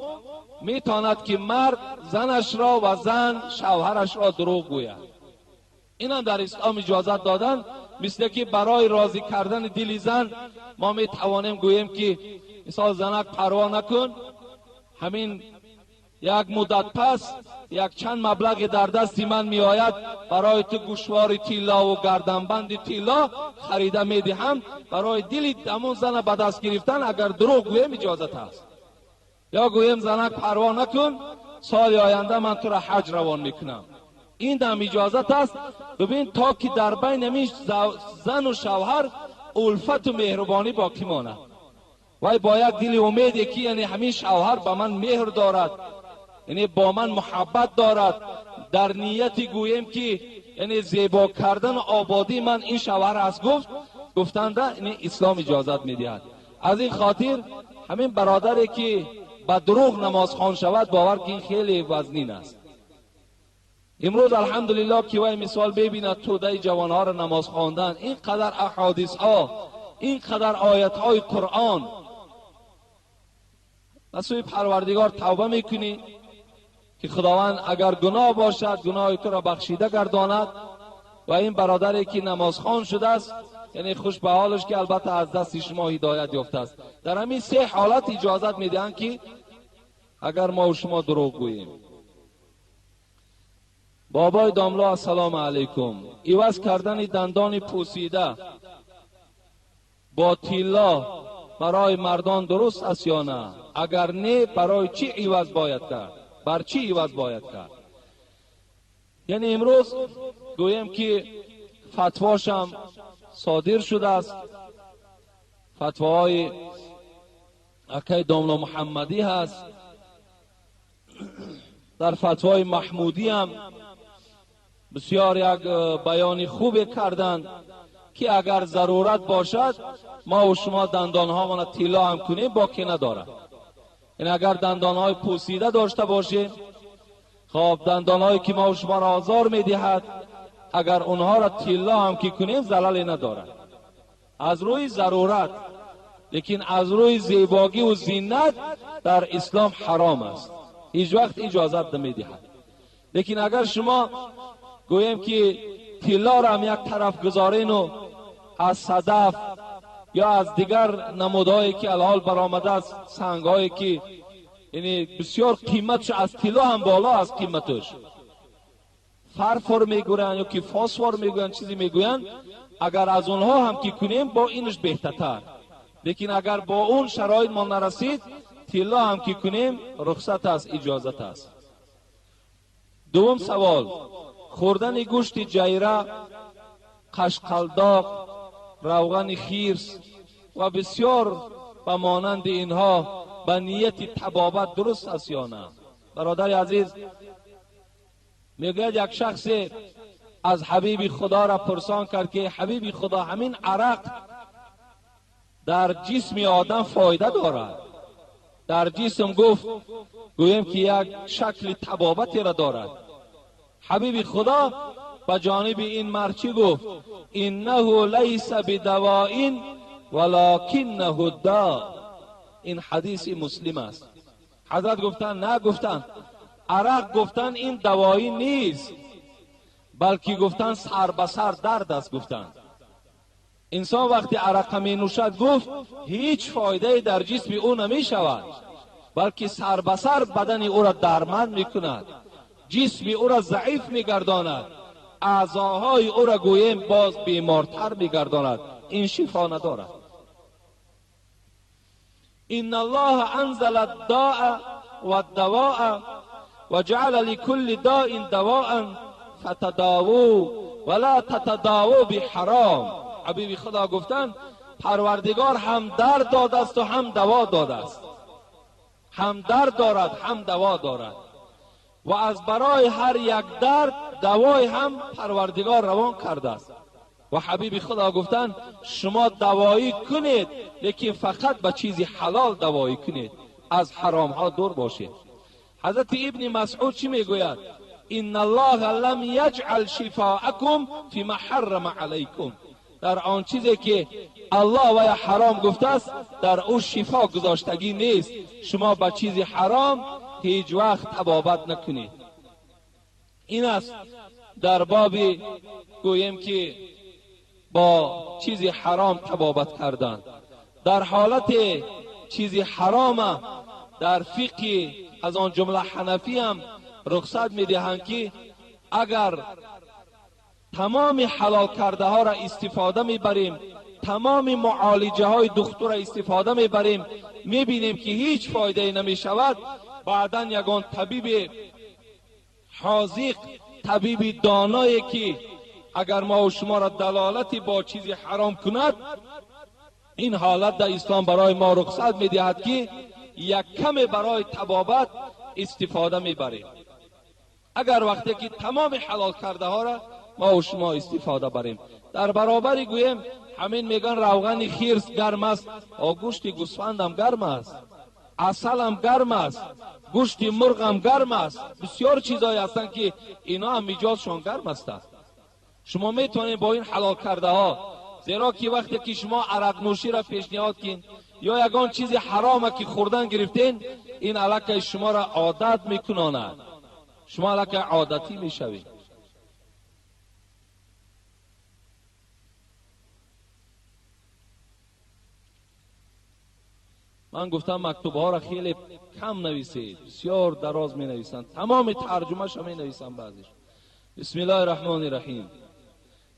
میتواند که مرد زنش را و زن شوهرش را دروغ گوید. اینم در اسلام اجازت دادن، مثل که برای راضی کردن دل زن ما می توانیم گوییم که مثال زنک پروا نکن، همین یک مدت پس یک چند مبلغ در دست من می آید، برای تو گوشوار طلا و گردنبند طلا خریده می دهم. برای دل همون زن به دست گرفتن اگر دروغ گویم اجازت است. یا گویم زنک پروا نکن، سال آینده من تو را حج روان میکنم، این هم اجازت است. ببین تا که در بین همین زن و شوهر الفت و مهربانی باقی ماند. وای با یک دل امیدی که یعنی همین شوهر به من مهر دارد، یعنی با من محبت دارد، در نیتی گوییم که یعنی زیبا کردن آبادی من این شوهر است، گفتند یعنی اسلام اجازت میدهد. از این خاطر همین برادری که با دروغ نماز خوان شود، باور که این خیلی وزنین است. امروز الحمدلله که وای مثال ببیند توده جوانها را نماز خواندن، اینقدر احادیث ها، اینقدر آیت های قرآن، از سوی پروردگار توبه میکنی که خداوند اگر گناه باشد گناه تو را بخشیده گرداند. و این برادری که نمازخوان شده است، یعنی خوش به حالش که البته از دست شما هدایت یافته است. در همین سه حالت اجازت میدهند که اگر ما و شما دروغ گوییم. بابای داملا السلام علیکم، عوض کردن دندان پوسیده با طلا برای مردان درست است یا نه؟ اگر نه برای چی عوض باید کرد؟ بر چی عوض باید کرد؟ یعنی امروز گویم که فتواش هم صادر شده است، فتواهای اکای داملا محمدی هست، در فتوای محمودی هم بسیار یک بیان خوب کردند که اگر ضرورت باشد ما و شما دندانها ما طلا هم کنیم باکی ندارد. یعنی اگر دندانهای پوسیده داشته باشیم، خب دندانهایی که ما و شما را آزار میدهد، اگر اونها را طلا هم که کنیم ضرری ندارد از روی ضرورت. لیکن از روی زیباگی و زینت در اسلام حرام است، هیچ وقت اجازت نمیدهد. لیکن اگر شما گوییم که طلا را هم یک طرف گذارین و از صدف یا از دیگر نمودهایی که الحال برآمده است، سنگهایی که یعنی بسیار قیمتش از طلا هم بالا از قیمتش، فرفر میگویند یا که فاسفور میگویند، چیزی میگویند، اگر از اونها هم که کنیم با اینش بهتر. لیکن اگر با اون شرایط ما نرسید، طلا هم که کنیم رخصت است، اجازت است. دوم سوال، خوردن گوشت جیره، قشقلداق، روغن خیرس و بسیار به مانند اینها به نیت طبابت درست است یا نه؟ برادر عزیز، میگوید یک شخص از حبیب خدا را پرسان کرد که حبیب خدا، همین عرق در جسم آدم فایده دارد؟ در جسم گفت گوییم که یک شکل طبابتی را دارد. حبیب خدا به جانب این مرد چی گفت؟ انه لیس بدواء ولکنه الداء. این حدیث مسلم است. حضرت گفتن نه، گفتن عرق گفتن این دوایی نیست، بلکه گفتن سر به سر درد است. گفتن انسان وقتی عرق می نوشد، گفت هیچ فایده در جسم او نمی شود، بلکه سر به سر بدن او را درمند می کند، جسم او را ضعیف می گرداند، اعضاهای او را گوییم باز بیمارتر می گرداند. این شفا ندارد. ان الله انزل الداء والدواء وجعل لكل داء دواء فتداووا ولا تتداووا بحرام. حبیب خدا گفتن پروردگار هم درد داده است و هم دوا داده است، هم درد دارد هم دوا دارد، و از برای هر یک درد دوای هم پروردگار روان کرده است. و حبیب خدا گفتن شما دوایی کنید، لیکن فقط به چیزی حلال دوایی کنید، از حرام ها دور باشید. حضرت ابن مسعود چی میگوید؟ ان الله لم یجعل شفاءکم فیما حرم علیکم. در آن چیزی که الله و یا حرام گفته است در او شفا گذاشتگی نیست. شما به چیزی حرام هیچ وقت طبابت نکنید. این است در باب گوییم که با چیزی حرام طبابت کردن. در حالت چیزی حرام در فقه از آن جمله حنفی هم رخصت میدهند که اگر تمام حلال کرده ها را استفاده میبریم، تمام معالجه های دکتر را استفاده میبریم، میبینیم که هیچ فایده نمیشود، بعدا یگان طبیب حاذق، طبیب دانایی که اگر ما و شما را دلالتی با چیزی حرام کند، این حالت در اسلام برای ما رخصت میدهد که یک کم برای طبابت استفاده میبریم. اگر وقتی که تمام حلال کرده ها را ما و شما استفاده بریم، در برابری گوییم همین میگن روغن خرس گرم است، گوشت گوسفند هم گرم است، عسل هم گرم است، گوشت مرغ هم گرم است. بسیار چیزهایی هستند که اینا هم میجازشان گرم هستند. شما میتونید با این حلال کرده ها، زیرا که وقتی که شما عرق نوشی را پیشنهاد کن یا یگان چیز حرامه که خوردن گرفتین، این علاقه شما را عادت میکناند، شما علاقه عادتی میشوید. من گفتم مکتوب ها را خیلی کم نویسید، بسیار دراز می نویسند، تمام ترجمه شما می نویسند بعضیش. بسم الله الرحمن الرحیم.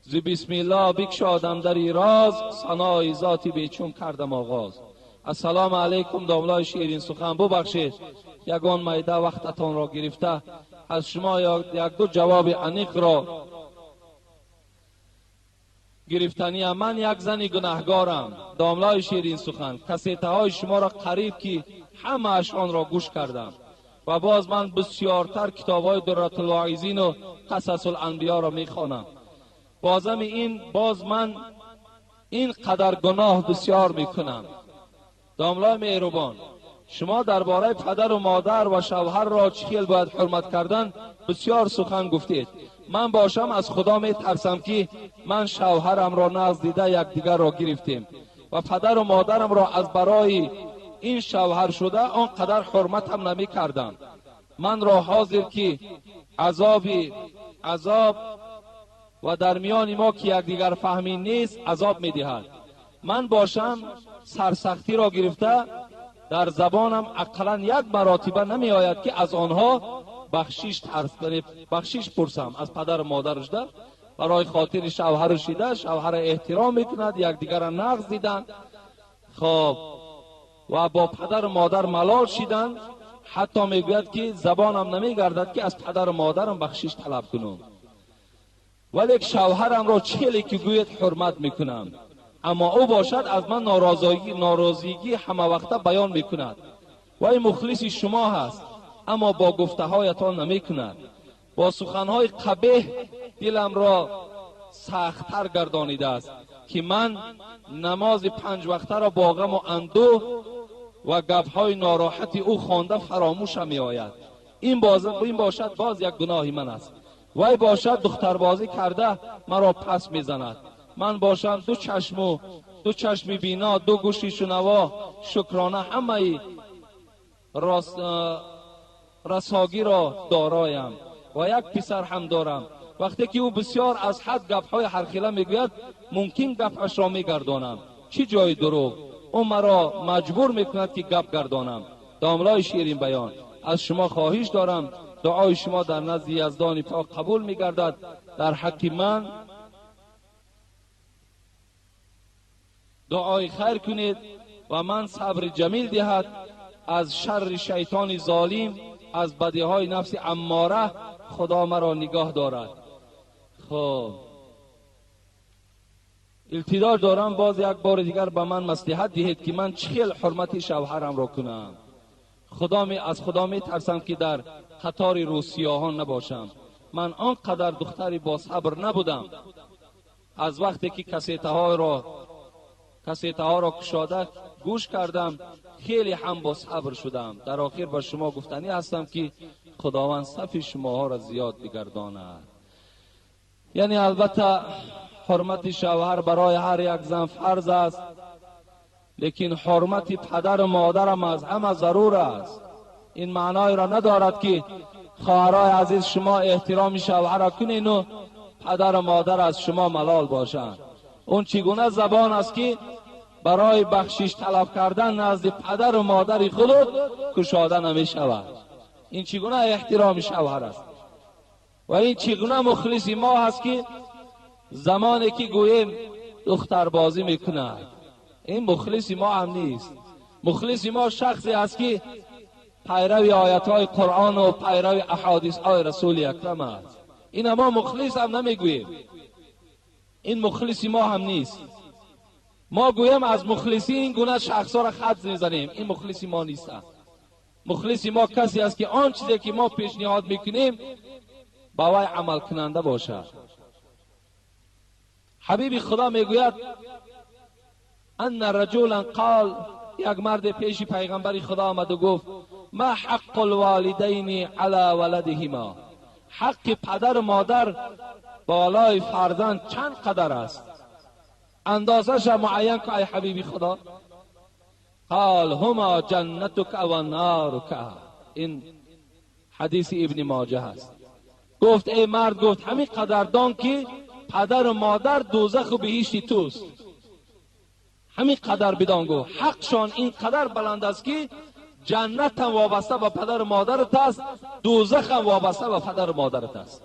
ز بسم الله بکشادم در راز، ثنای ذاتی بیچون کردم آغاز. السلام علیکم داملای شیرین سخن، ببخشید یگان مایده وقتتان را گرفته، از شما یک دو جواب عمیق را گرفتنی. من یک زن گناهگارم داملای شیرین سخن، کسیته های شما را قریب که همه اش آن را گوش کردم و باز من بسیارتر کتاب های درة الواعظین و قصص الانبیا را میخوانم. بازم این باز من این قدر گناه بسیار میکنم. داملای مهربان، شما درباره پدر و مادر و شوهر را چخیل باید حرمت کردن بسیار سخن گفتید. من باشم از خدا می ترسم که من شوهرم را نزد دیده یکدیگر را گرفتیم و پدر و مادرم را از برای این شوهر شده آنقدر حرمتم نمی کردم. من را حاضر که عذاب و در میان ما که یکدیگر فهمی نیست عذاب می دهد. من باشم سرسختی را گرفته در زبانم اقلا یک مراتبه نمی آید که از آنها بخشیش پرسم از پدر و مادرش ده برای خاطر شوهر شیده، شوهر احترام میکند، یکدیگر را نقض دیدن، خب و با پدر و مادر ملال شیدن، حتی میگوید که زبانم نمیگردد که از پدر و مادرم بخشیش طلب کنم، ولی شوهرم را چه که گوید حرمت میکنم، اما او باشد از من ناراضگی همه وقته بیان میکند و این مخلص شما هست، اما با گفته هایتان نمی کند. با سخنهای قبیح دلم را سخت‌تر گردانیده است که من نماز 5 وقته را با غم و اندوه و گپهای ناراحتی او خوانده فراموشم می آید. این باشد باز یک گناهی من است. وی باشد دختربازی کرده مرا پس میزند. من باشم دو چشم بینا، دو گوشی شنوا، شکرانه همه رساگی را دارایم و یک پسر هم دارم. وقتی که او بسیار از حد گپهای هرخیله میگوید ممکن گپش را میگردانم. چی جای دروغ، او مرا مجبور میکند که گپ گردانم. داملای شیرین بیان، از شما خواهش دارم دعای شما در نزد یزدان پاک قبول میگردد. در حق من دعای خیر کنید و من صبر جمیل دهد از شر شیطان ظالم، از بدیهای نفس اماره خدا مرا نگاه دارد. خب التجا دارم باز یک بار دیگر به من مصلحت دهید که من چخیل حرمت شوهرم را کنم. از خدا می ترسم که در قطار روسیاهان نباشم. من آنقدر دختری با صبر نبودم. از وقتی که کسیته ها را کشاده گوش کردم خیلی هم با صبر شدم. در آخر به شما گفتنی هستم که خداوند صف شماها را زیاد بگرداند. یعنی البته حرمت شوهر برای هر یک زن فرض است، لیکن حرمت پدر و مادرم از همه ضرور است. این معنای را ندارد که خواهرای عزیز شما احترام شوهر را کنین و پدر و مادر از شما ملال باشند. اون چگونه زبان است که برای بخشش طلب کردن نزد پدر و مادر خود کشاده نمی شود؟ این چگونه احترام شوهر است؟ و این چگونه مخلص ما هست که زمانی که گوییم دختر بازی میکند؟ این مخلص ما هم نیست. مخلص ما شخصی است که پیرو آیت های قرآن و پیرو احادیث های رسول اکرم است. این ما مخلص هم نمیگوییم، این مخلص ما هم نیست. ما گویم از مخلصی این گونه شخص ها را خط میزنیم، این مخلص ما نیست. مخلص ما کسی است که آن چیزی که ما پیشنهاد میکنیم با وی عمل کننده باشد. حبیب خدا میگوید ان رجلا قال، یک مرد پیش پیغمبر خدا آمد و گفت ما حق الوالدین علی ولدهما، حق پدر و مادر بالای فرزند چند قدر است؟ اندازش معین که ای حبیب خدا. قال هما جنتک و نارک. این حدیث ابن ماجه است. گفت ای مرد، گفت همین قدر دان که پدر و مادر دوزخ و بهشت توست. همین قدر بدان، گفت حقشان این قدر بلند است که جنت هم وابسته به پدر و مادرت است، دوزخ هم وابسته به پدر و مادرت است.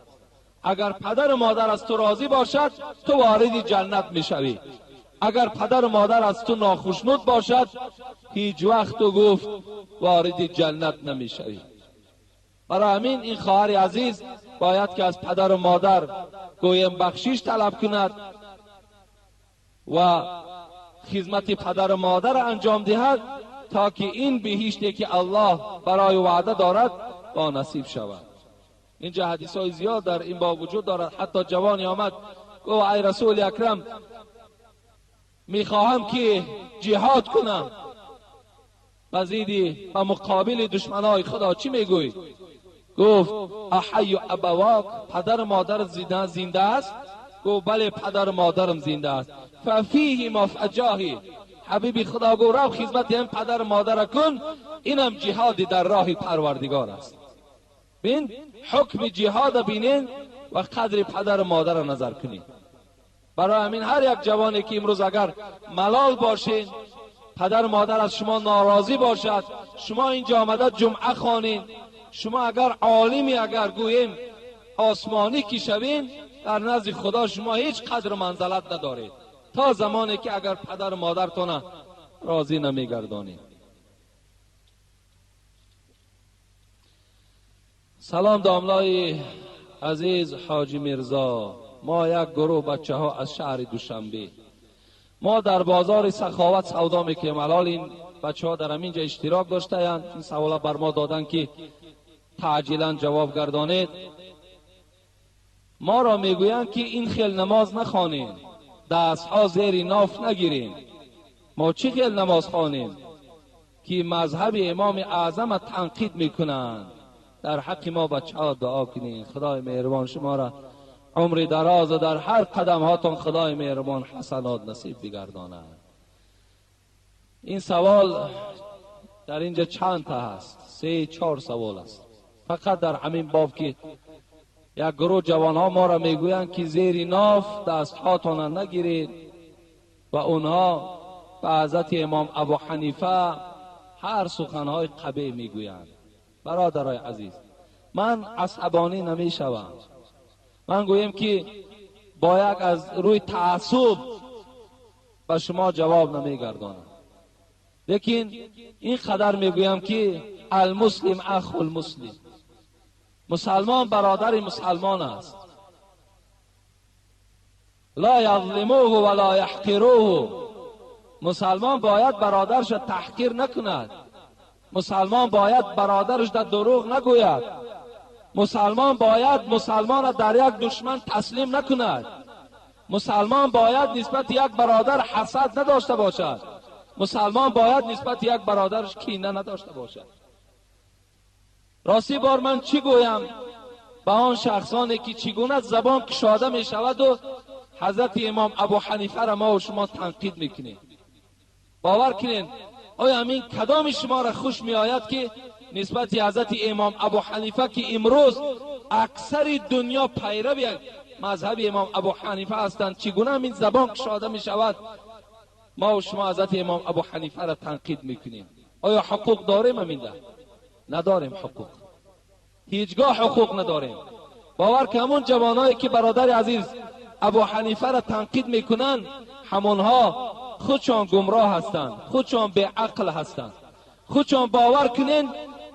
اگر پدر و مادر از تو راضی باشد تو وارد جنت میشوی، اگر پدر و مادر از تو ناخشنود باشد هیچ وقت تو گفت وارد جنت نمیشوی. برای همین این خواهر عزیز باید که از پدر و مادر گویم بخشش طلب کند و خدمت پدر و مادر انجام دهد تا که این بهشتی که الله برای وعده دارد با نصیب شود. اینجا حدیث های زیاد در این باب وجود دارد. حتی جوانی آمد گفت ای رسول اکرم، میخواهم که جهاد کنم مزیدی و مقابل دشمنای خدا، چی میگوی؟ گفت احی ابواک، پدر مادر زنده است؟ گفت بله پدر مادرم زنده است. ففیه ما فجاهی، حبیبی خدا گفت رو خدمت هم پدر مادر کن، اینم جهاد در راه پروردگار است. بین حکم جهاد بینین و قدر پدر مادر نظر کنین. برای همین هر یک جوانی که امروز اگر ملال باشین، پدر مادر از شما ناراضی باشد، شما اینجا آمده جمعه خوانین، شما اگر عالمی اگر گوییم آسمانی کی شوین، در نزد خدا شما هیچ قدر و منزلت ندارید تا زمانی که اگر پدر مادرتون راضی نمیگردانید. سلام داملای عزیز حاجی میرزا، ما یک گروه بچه ها از شهر دوشنبه، ما در بازار سخاوت سودا میکنیم. الان این بچه ها در همینجا اشتراک داشته اند، این سوالا بر ما دادن که تعجیلا جواب گردانید. ما را میگویند که این خیل نماز نخوانیم، دست ها زیر ناف نگیریم. ما چی خیل نماز خوانیم که مذهب امام اعظم تنقید میکنند؟ در حق ما بچه ها دعا کنین، خدای مهربان شما را عمر دراز و در هر قدم هاتون خدای مهربان حسنات نصیب بگرداند. این سوال در اینجا چند تا هست، 3-4 سوال است فقط در همین باب که یک گروه جوان ها ما را میگویند که زیر ناف دست هاتون نگیرید و اونها به حضرت امام ابو حنیفه هر سخنهای قبیح میگویند. برادرای عزیز، من عصبانی نمیشوم. من گویم که با یک از روی تعصب به شما جواب نمیگردانم، لیکن این قدر میگویم که المسلم اخو المسلم، مسلمان برادر مسلمان است. لا یظلموه ولا یحقروه، مسلمان باید برادرش تحقیر نکند، مسلمان باید برادرش در دروغ نگوید، مسلمان باید مسلمان را در یک دشمن تسلیم نکند، مسلمان باید نسبت یک برادر حسد نداشته باشد، مسلمان باید نسبت یک برادرش کینه نداشته باشد. راستی بار من چی گویم به آن شخصانی که چگونه زبان کشاده می شود و حضرت امام ابو حنیفه را ما و شما تنقید میکنیم؟ باور کنین آیا همین کدام شما را خوش می آید که نسبت حضرت امام ابو حنیفه که امروز اکثر دنیا پیرو مذهب امام ابو حنیفه هستند، چگونه این زبان کشاده می شود؟ ما و شما حضرت امام ابو حنیفه را تنقید میکنیم. آیا حقوق داریم؟ امینده نداریم. حقوق هیچگاه حقوق نداریم. باور که همون جوانایی که برادر عزیز ابو حنیفه را تنقید میکنن، همونها خودشان گمراه هستند، خودشان به عقل هستند. خودشان باور کنین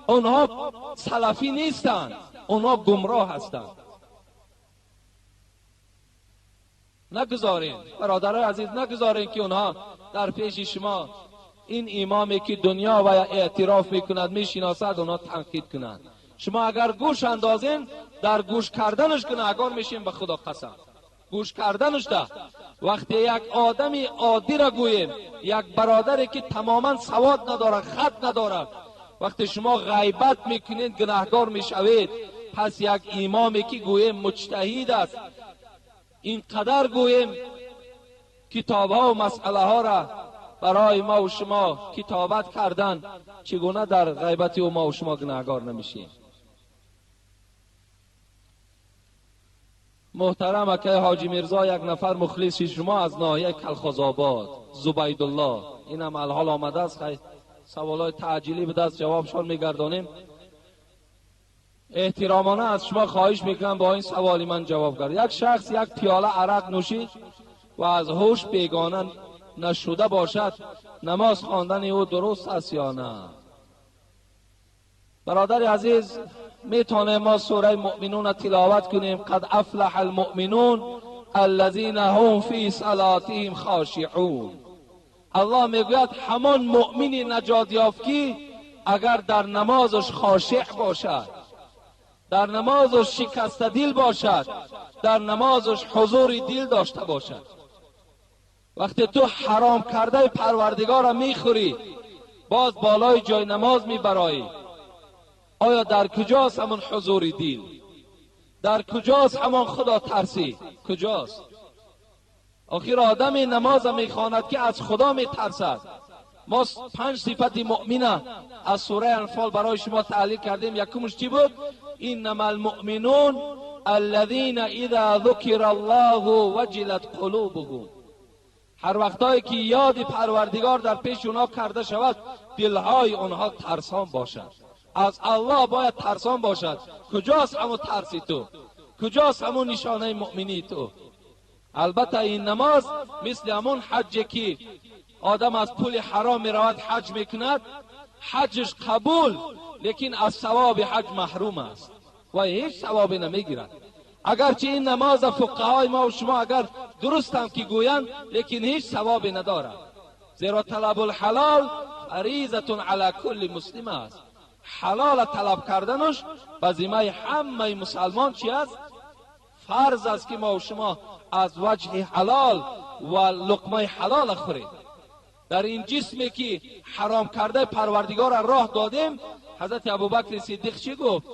اونها سلفی نیستند، اونها گمراه هستند. نگذارین برادرای عزیز، نگذارین که اونها در پیش شما این امامی که دنیا و اعتراف میکند میشناسد اونها تنقید کنند. شما اگر گوش اندازین، در گوش کردنش گناهگار میشین، به خدا قسم. گوش کردنش ده. وقتی یک آدمی عادی را گوییم، یک برادری که تماما سواد نداره، خط نداره، وقتی شما غیبت میکنید گناهگار میشوید. پس یک امامی که گوییم مجتهد است، اینقدر گوییم کتاب ها و مسئله ها را برای ما و شما کتابت کردن، چگونه در غیبت او ما و شما گناهگار نمیشیم؟ محترم اکه حاجی میرزا، یک نفر مخلص شما از ناحیه کلخازآباد، زبیدالله، اینم الحال آمده است. خیلی سوالای تعجیلی به دست جوابشان میگردانیم. احترامانه از شما خواهش میکنم با این سوالی من جواب گرد. یک شخص یک پیاله عرق نوشید و از هوش بیگانه نشده باشد، نماز خواندن او درست است یا نه؟ برادر عزیز، میتونه ما سوره مؤمنون تلاوت کنیم. قد افلح المؤمنون الذین هم فی صلاتهم خاشعون. الله میگوید همان مؤمنی نجات یافت که اگر در نمازش خاشع باشد، در نمازش شکسته دل باشد، در نمازش حضور دل داشته باشد. وقتی تو حرام کرده پروردگار را میخوری، باز بالای جای نماز میبرایی، آیا در کجاست همان حضور دل؟ در کجاست همان خدا ترسی؟ کجاست؟ آخر آدم نماز میخواند که از خدا میترسد. ما 5 صفت مؤمنه از سوره انفال برای شما تحلیل کردیم. یکمش چی بود؟ انما المؤمنون الذين اذا ذکر الله وجلت قلوبهم. هر وقتایی که یاد پروردگار در پیش اونها کرده شود، دلهای اونها ترسان باشد. از الله باید ترسان باشد. کجاست همون ترسی تو؟ کجاست همون نشانه مؤمنی تو؟ البته این نماز مثل همون حج که آدم از پول حرام میرود حج میکند، حجش قبول، لیکن از ثواب حج محروم است و هیچ ثوابی نمیگیرد. اگرچه این نماز فقهای ما و شما اگر درست هم که گویند، لیکن هیچ ثوابی ندارد. زیرا طلب الحلال فریضة علی کل مسلم است. حلال طلب کردنش به ذمه همه مسلمان چی است؟ فرض است که ما و شما از وجه حلال و لقمه حلال خوریم. در این جسمی که حرام کرده پروردگار راه دادیم، حضرت ابوبکر صدیق چی گفت؟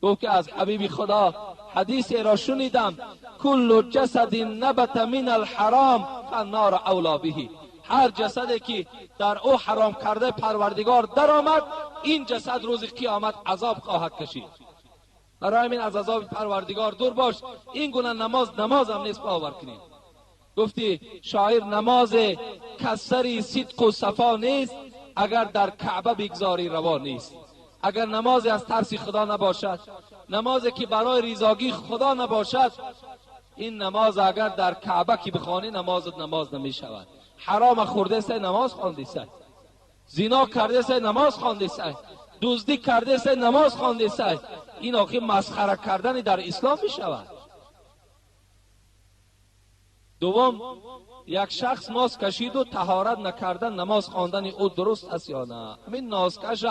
گفت که از حبیب خدا حدیث را شنیدم، کل جسد نبت من الحرام فالنار اولا به. هر جسدی که در او حرام کرده پروردگار در آمد، این جسد روز قیامت عذاب خواهد کشید. برای همین از عذاب پروردگار دور باش. این گونه نماز نماز هم نیست باور کنید. گفتی شاعر نماز کسری صدق و صفا نیست، اگر در کعبه بگذاری روا نیست. اگر نماز از ترس خدا نباشد، نمازی که برای ریزاگی خدا نباشد، این نماز اگر در کعبه که بخوانی نمازت نماز نمی شود. حرام خورده سه نماز خوانده سه، زنا کرده سه نماز خوانده سه، دزدی کرده سه نماز خوانده سه. این آخه مسخره کردن در اسلام می شود. دوم، یک شخص ناز کشید و طهارت نکردن نماز خواندن او درست است یا نه؟ همین نازکش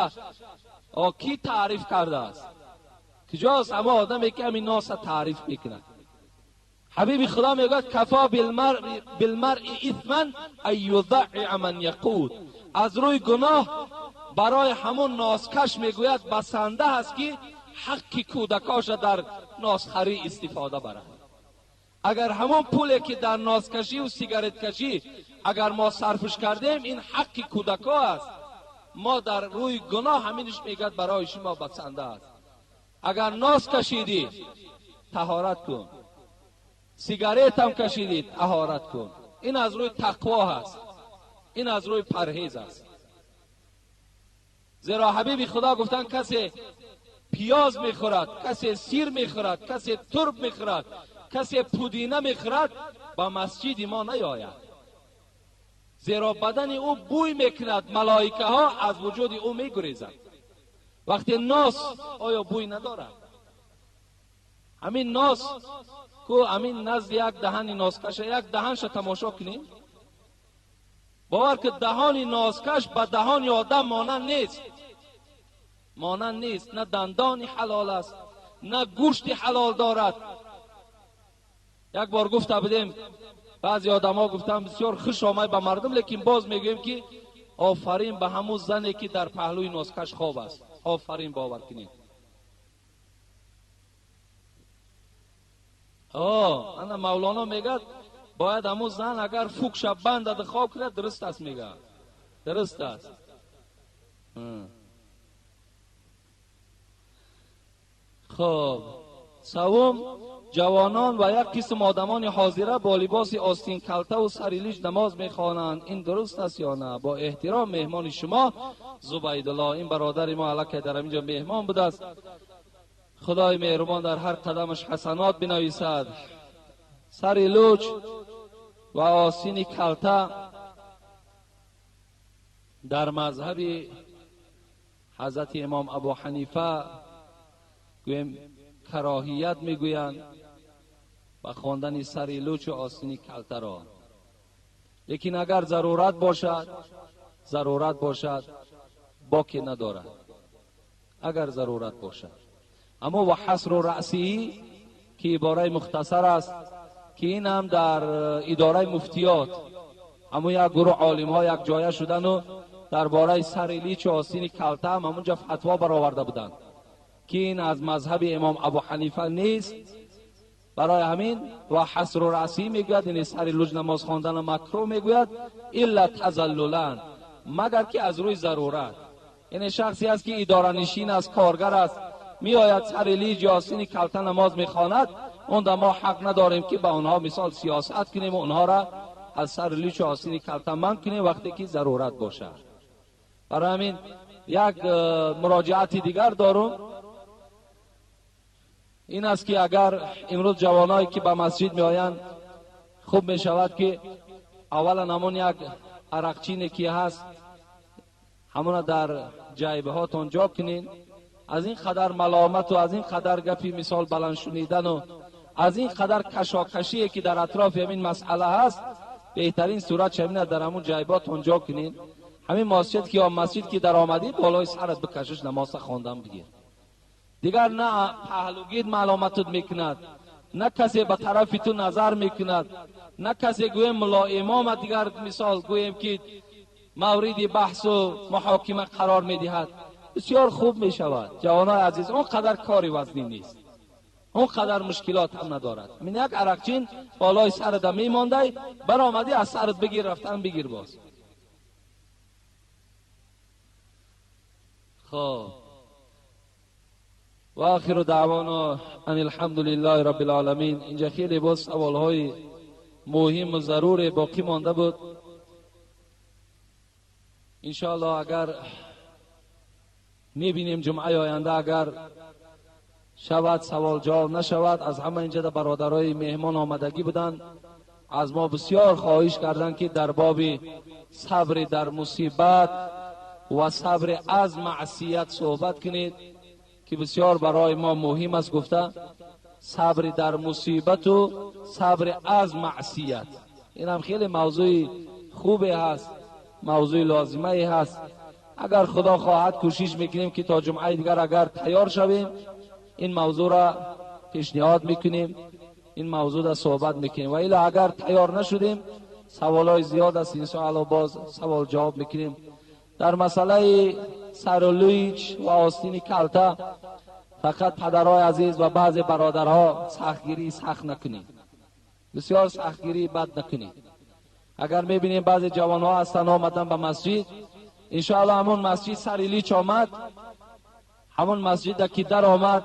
کی تعریف کرده است؟ کجاست اما آدمی که همین ناز تعریف میکند؟ حبیب خدا میگوید کفا بالمرء اثما ان یضعع من یقود. از روی گناه برای همون نازکش میگوید بسنده است که حق کودکاش در نازخری استفاده برد. اگر همون پولی که در نازکشی و سیگارت کشی اگر ما صرفش کردیم، این حق کودکا است. ما در روی گناه همینش میگد برای شما بسنده است. اگر ناز کشیدی طهارت کن، Сигарет ҳам кашидӣ, таҳорат кун. Ин аз рӯи тақво ҳаст, ин аз рӯи парҳез аст. Зеро ҳабиби Худо гуфтанд касе пиёз мехӯрад, касе сир мехӯрад, касе турб мехӯрад, касе пудина мехӯрад, ба масҷиди мо наёяд. Зеро бадани ӯ бӯй мекунад, малоикаҳо аз вуҷуди ӯ мегурезанд. Вақте нос оё бӯй надорад? Ҳамин нос ку ҳамин назди як даҳани носкаша, як даҳанша тамошо кунем, бовар ки даҳони носкаш ба даҳони одам монанд нест, монанд нест. На дандони ҳалол аст, на гӯшти ҳалол дорад. Як бор гуфта будем, баъзе одамҳо гуфтанд бисёр хуш омад ба мардум, лекин боз мегӯем ки офарин ба ҳамун зане ки дар паҳлӯи носкаш хоб аст. Офарин, бовар кунед. Ана Мавлоно мегӯяд бояд ҳамун зан агар фукша бандад хоб кунад, дуруст аст, мегӯяд, дуруст аст. Хоб, севум, ҷавонон ва як қисм одамони ҳозира бо либоси остин калта ва сари лич намоз мехонанд, ин дуруст аст ё на? Бо эҳтиром меҳмони шумо Зубайдулло. Ин бародари мо аллакай дар ҳамин ҷо меҳмон будааст. Худои меҳрубон дар ҳар қадамаш ҳасанот бинависад. Сари луч ва остини калта дар мазҳаби ҳазрати имом Абу Ҳанифа гӯем кароҳият мегӯянд ба хондани сари лучу остини калтаро. Лекин агар зарурат бошад, зарурат бошад, боке надорад. Агар зарурат бошад. Аммо ва ҳасру раъсии ки ибораи мухтасар аст, ки ин ҳам дар идораи муфтиёт ҳамун як гурӯҳ олимҳо як ҷоя шудану дар бораи сари личу остини калта ҳам ҳамунҷа фатво бароварда буданд ки ин аз мазҳаби имом Абу Ҳанифа нест. Барои ҳамин ва ҳасру раъсӣ мегӯяд, яъне сари луҷ намоз хондана макрӯҳ мегӯяд, илла тазаллулан, магар ки аз рӯи зарурат. Яъне шахсе аст ки идоранишин аст, коргар аст, меояд сари лиҷ ё остини калта намоз мехонад, он да мо ҳақ надорем ки ба онҳо мисол сиёсат кунем ва онҳоро аз сари личу остини калта манъ кунем вақте ки зарурат бошад. Барои ҳамин як муроҷиати дигар дорум, ин аст ки агар имрӯз ҷавоное ки ба масҷид меоянд, хуб мешавад ки аввалан ҳамон як арақчине ки ҳаст ҳамона дар ҷайбҳотон ҷо кунед. Аз ин қадар маломату аз ин қадар гапи мисол баланд шунидану аз ин қадар кашокашие ки дар атрофи ҳамин масъала ҳаст, беҳтарин сурат шавина дар ҳамон ҷайбҳотон ҷо кунед. Ҳамин масҷид ки ё масҷид ки даромадӣ, болои сарат бикашиш, намоза хондан бигир. Дигар на паҳлугир маломатут мекунад, на касе ба тарафи ту назар мекунад, на касе гӯем мулло имома дигар мисол гӯем ки мавриди баҳсу муҳокима қарор медиҳад. Бисёр хуб мешавад. Ҷавонои азиз, он қадар кори вазнин нест, он қадар мушкилот ҳам надорад. Ҳамин як арақчин болои сарада мемондай, баромадӣ аз сарат бигир, рафтан бигир боз. خب و آخر دعوانا ان الحمد لله رب العالمین. اینجا خیلی باز سوالهای مهم و ضرور باقی مانده بود. انشاءالله اگر میبینیم جمعه آینده اگر شود سوال جواب نشود، از همه اینجا برادرای مهمان آمدگی بودند، از ما بسیار خواهش کردند که در باب صبر در مصیبت و صبر از معصیت صحبت کنید که بسیار برای ما مهم است. گفته صبر در مصیبت و صبر از معصیت، این هم خیلی موضوع خوبی هست، موضوع لازمه هست. اگر خدا خواهد کوشش میکنیم که تا جمعه دیگر اگر تیار شویم این موضوع را پیشنهاد میکنیم، این موضوع را صحبت میکنیم و الا اگر تیار نشدیم سوالای زیاد است، انشاءالله باز سوال جواب میکنیم. در مسئله سر و لویچ و آستین کلته فقط پدرهای عزیز و بعض برادرها سختگیری سخت نکنید، بسیار سختگیری بد نکنید. اگر میبینیم بعض جوانها هستن آمدن به مسجد، انشاءالله همون مسجد سر لیچ آمد، همون مسجد که در آمد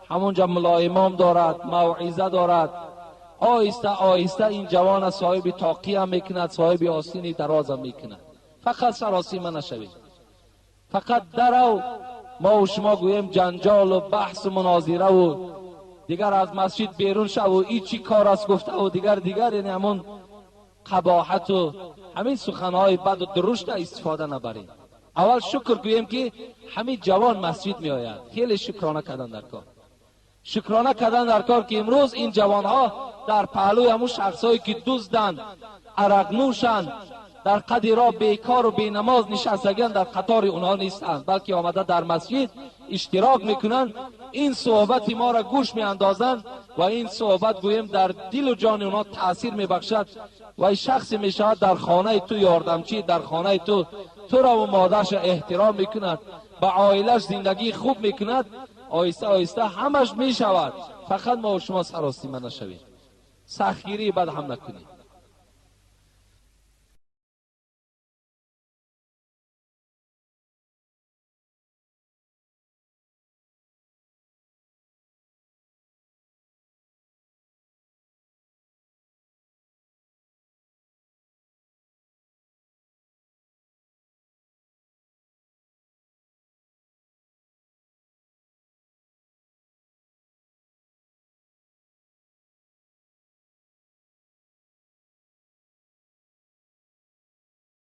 همونجا ملا امام دارد، موعظه دارد، Оҳиста оҳиста ин ҷавона соҳиби тоқия мекунад, соҳиби остини дароза мекунад. Фақат саросима нашавед. Фақат дарав мо ва шумо гӯем ҷанҷолу баҳсу мунозираву дигар аз масҷид берун шаву и чӣ кор аст гуфтаву дигар дигар, яъне ҳамон қабоҳату ҳамин суханҳои баду дурушта истифода набарем. Аввал шукр гӯем, ки ҳамин ҷавон масҷид меояд. Хеле шукрона кардан дар кор, шукрона кардан дар кор, ки имрӯз ин ҷавонҳо дар паҳлӯи ҳамун шахсҳое, ки дузданд, арақнӯшанд, дар қади роҳ бекору бенамоз нишастагианд, дар қатори онҳо нестанд, балки омада дар масҷид иштирок мекунанд, ин суҳбати моро гӯш меандозанд ва ин суҳбат гӯем дар дилу ҷони онҳо таъсир мебахшад ва шахсе мешавад дар хонаи ту ёрдамчӣ, дар хонаи ту туро ва модарша эҳтиром мекунад, ба оилаш зиндагии хуб мекунад. Оҳиста оҳиста ҳамаш мешавад. Фақат мо шумо саросима нашавем, сахтгирии бад ҳам накунем.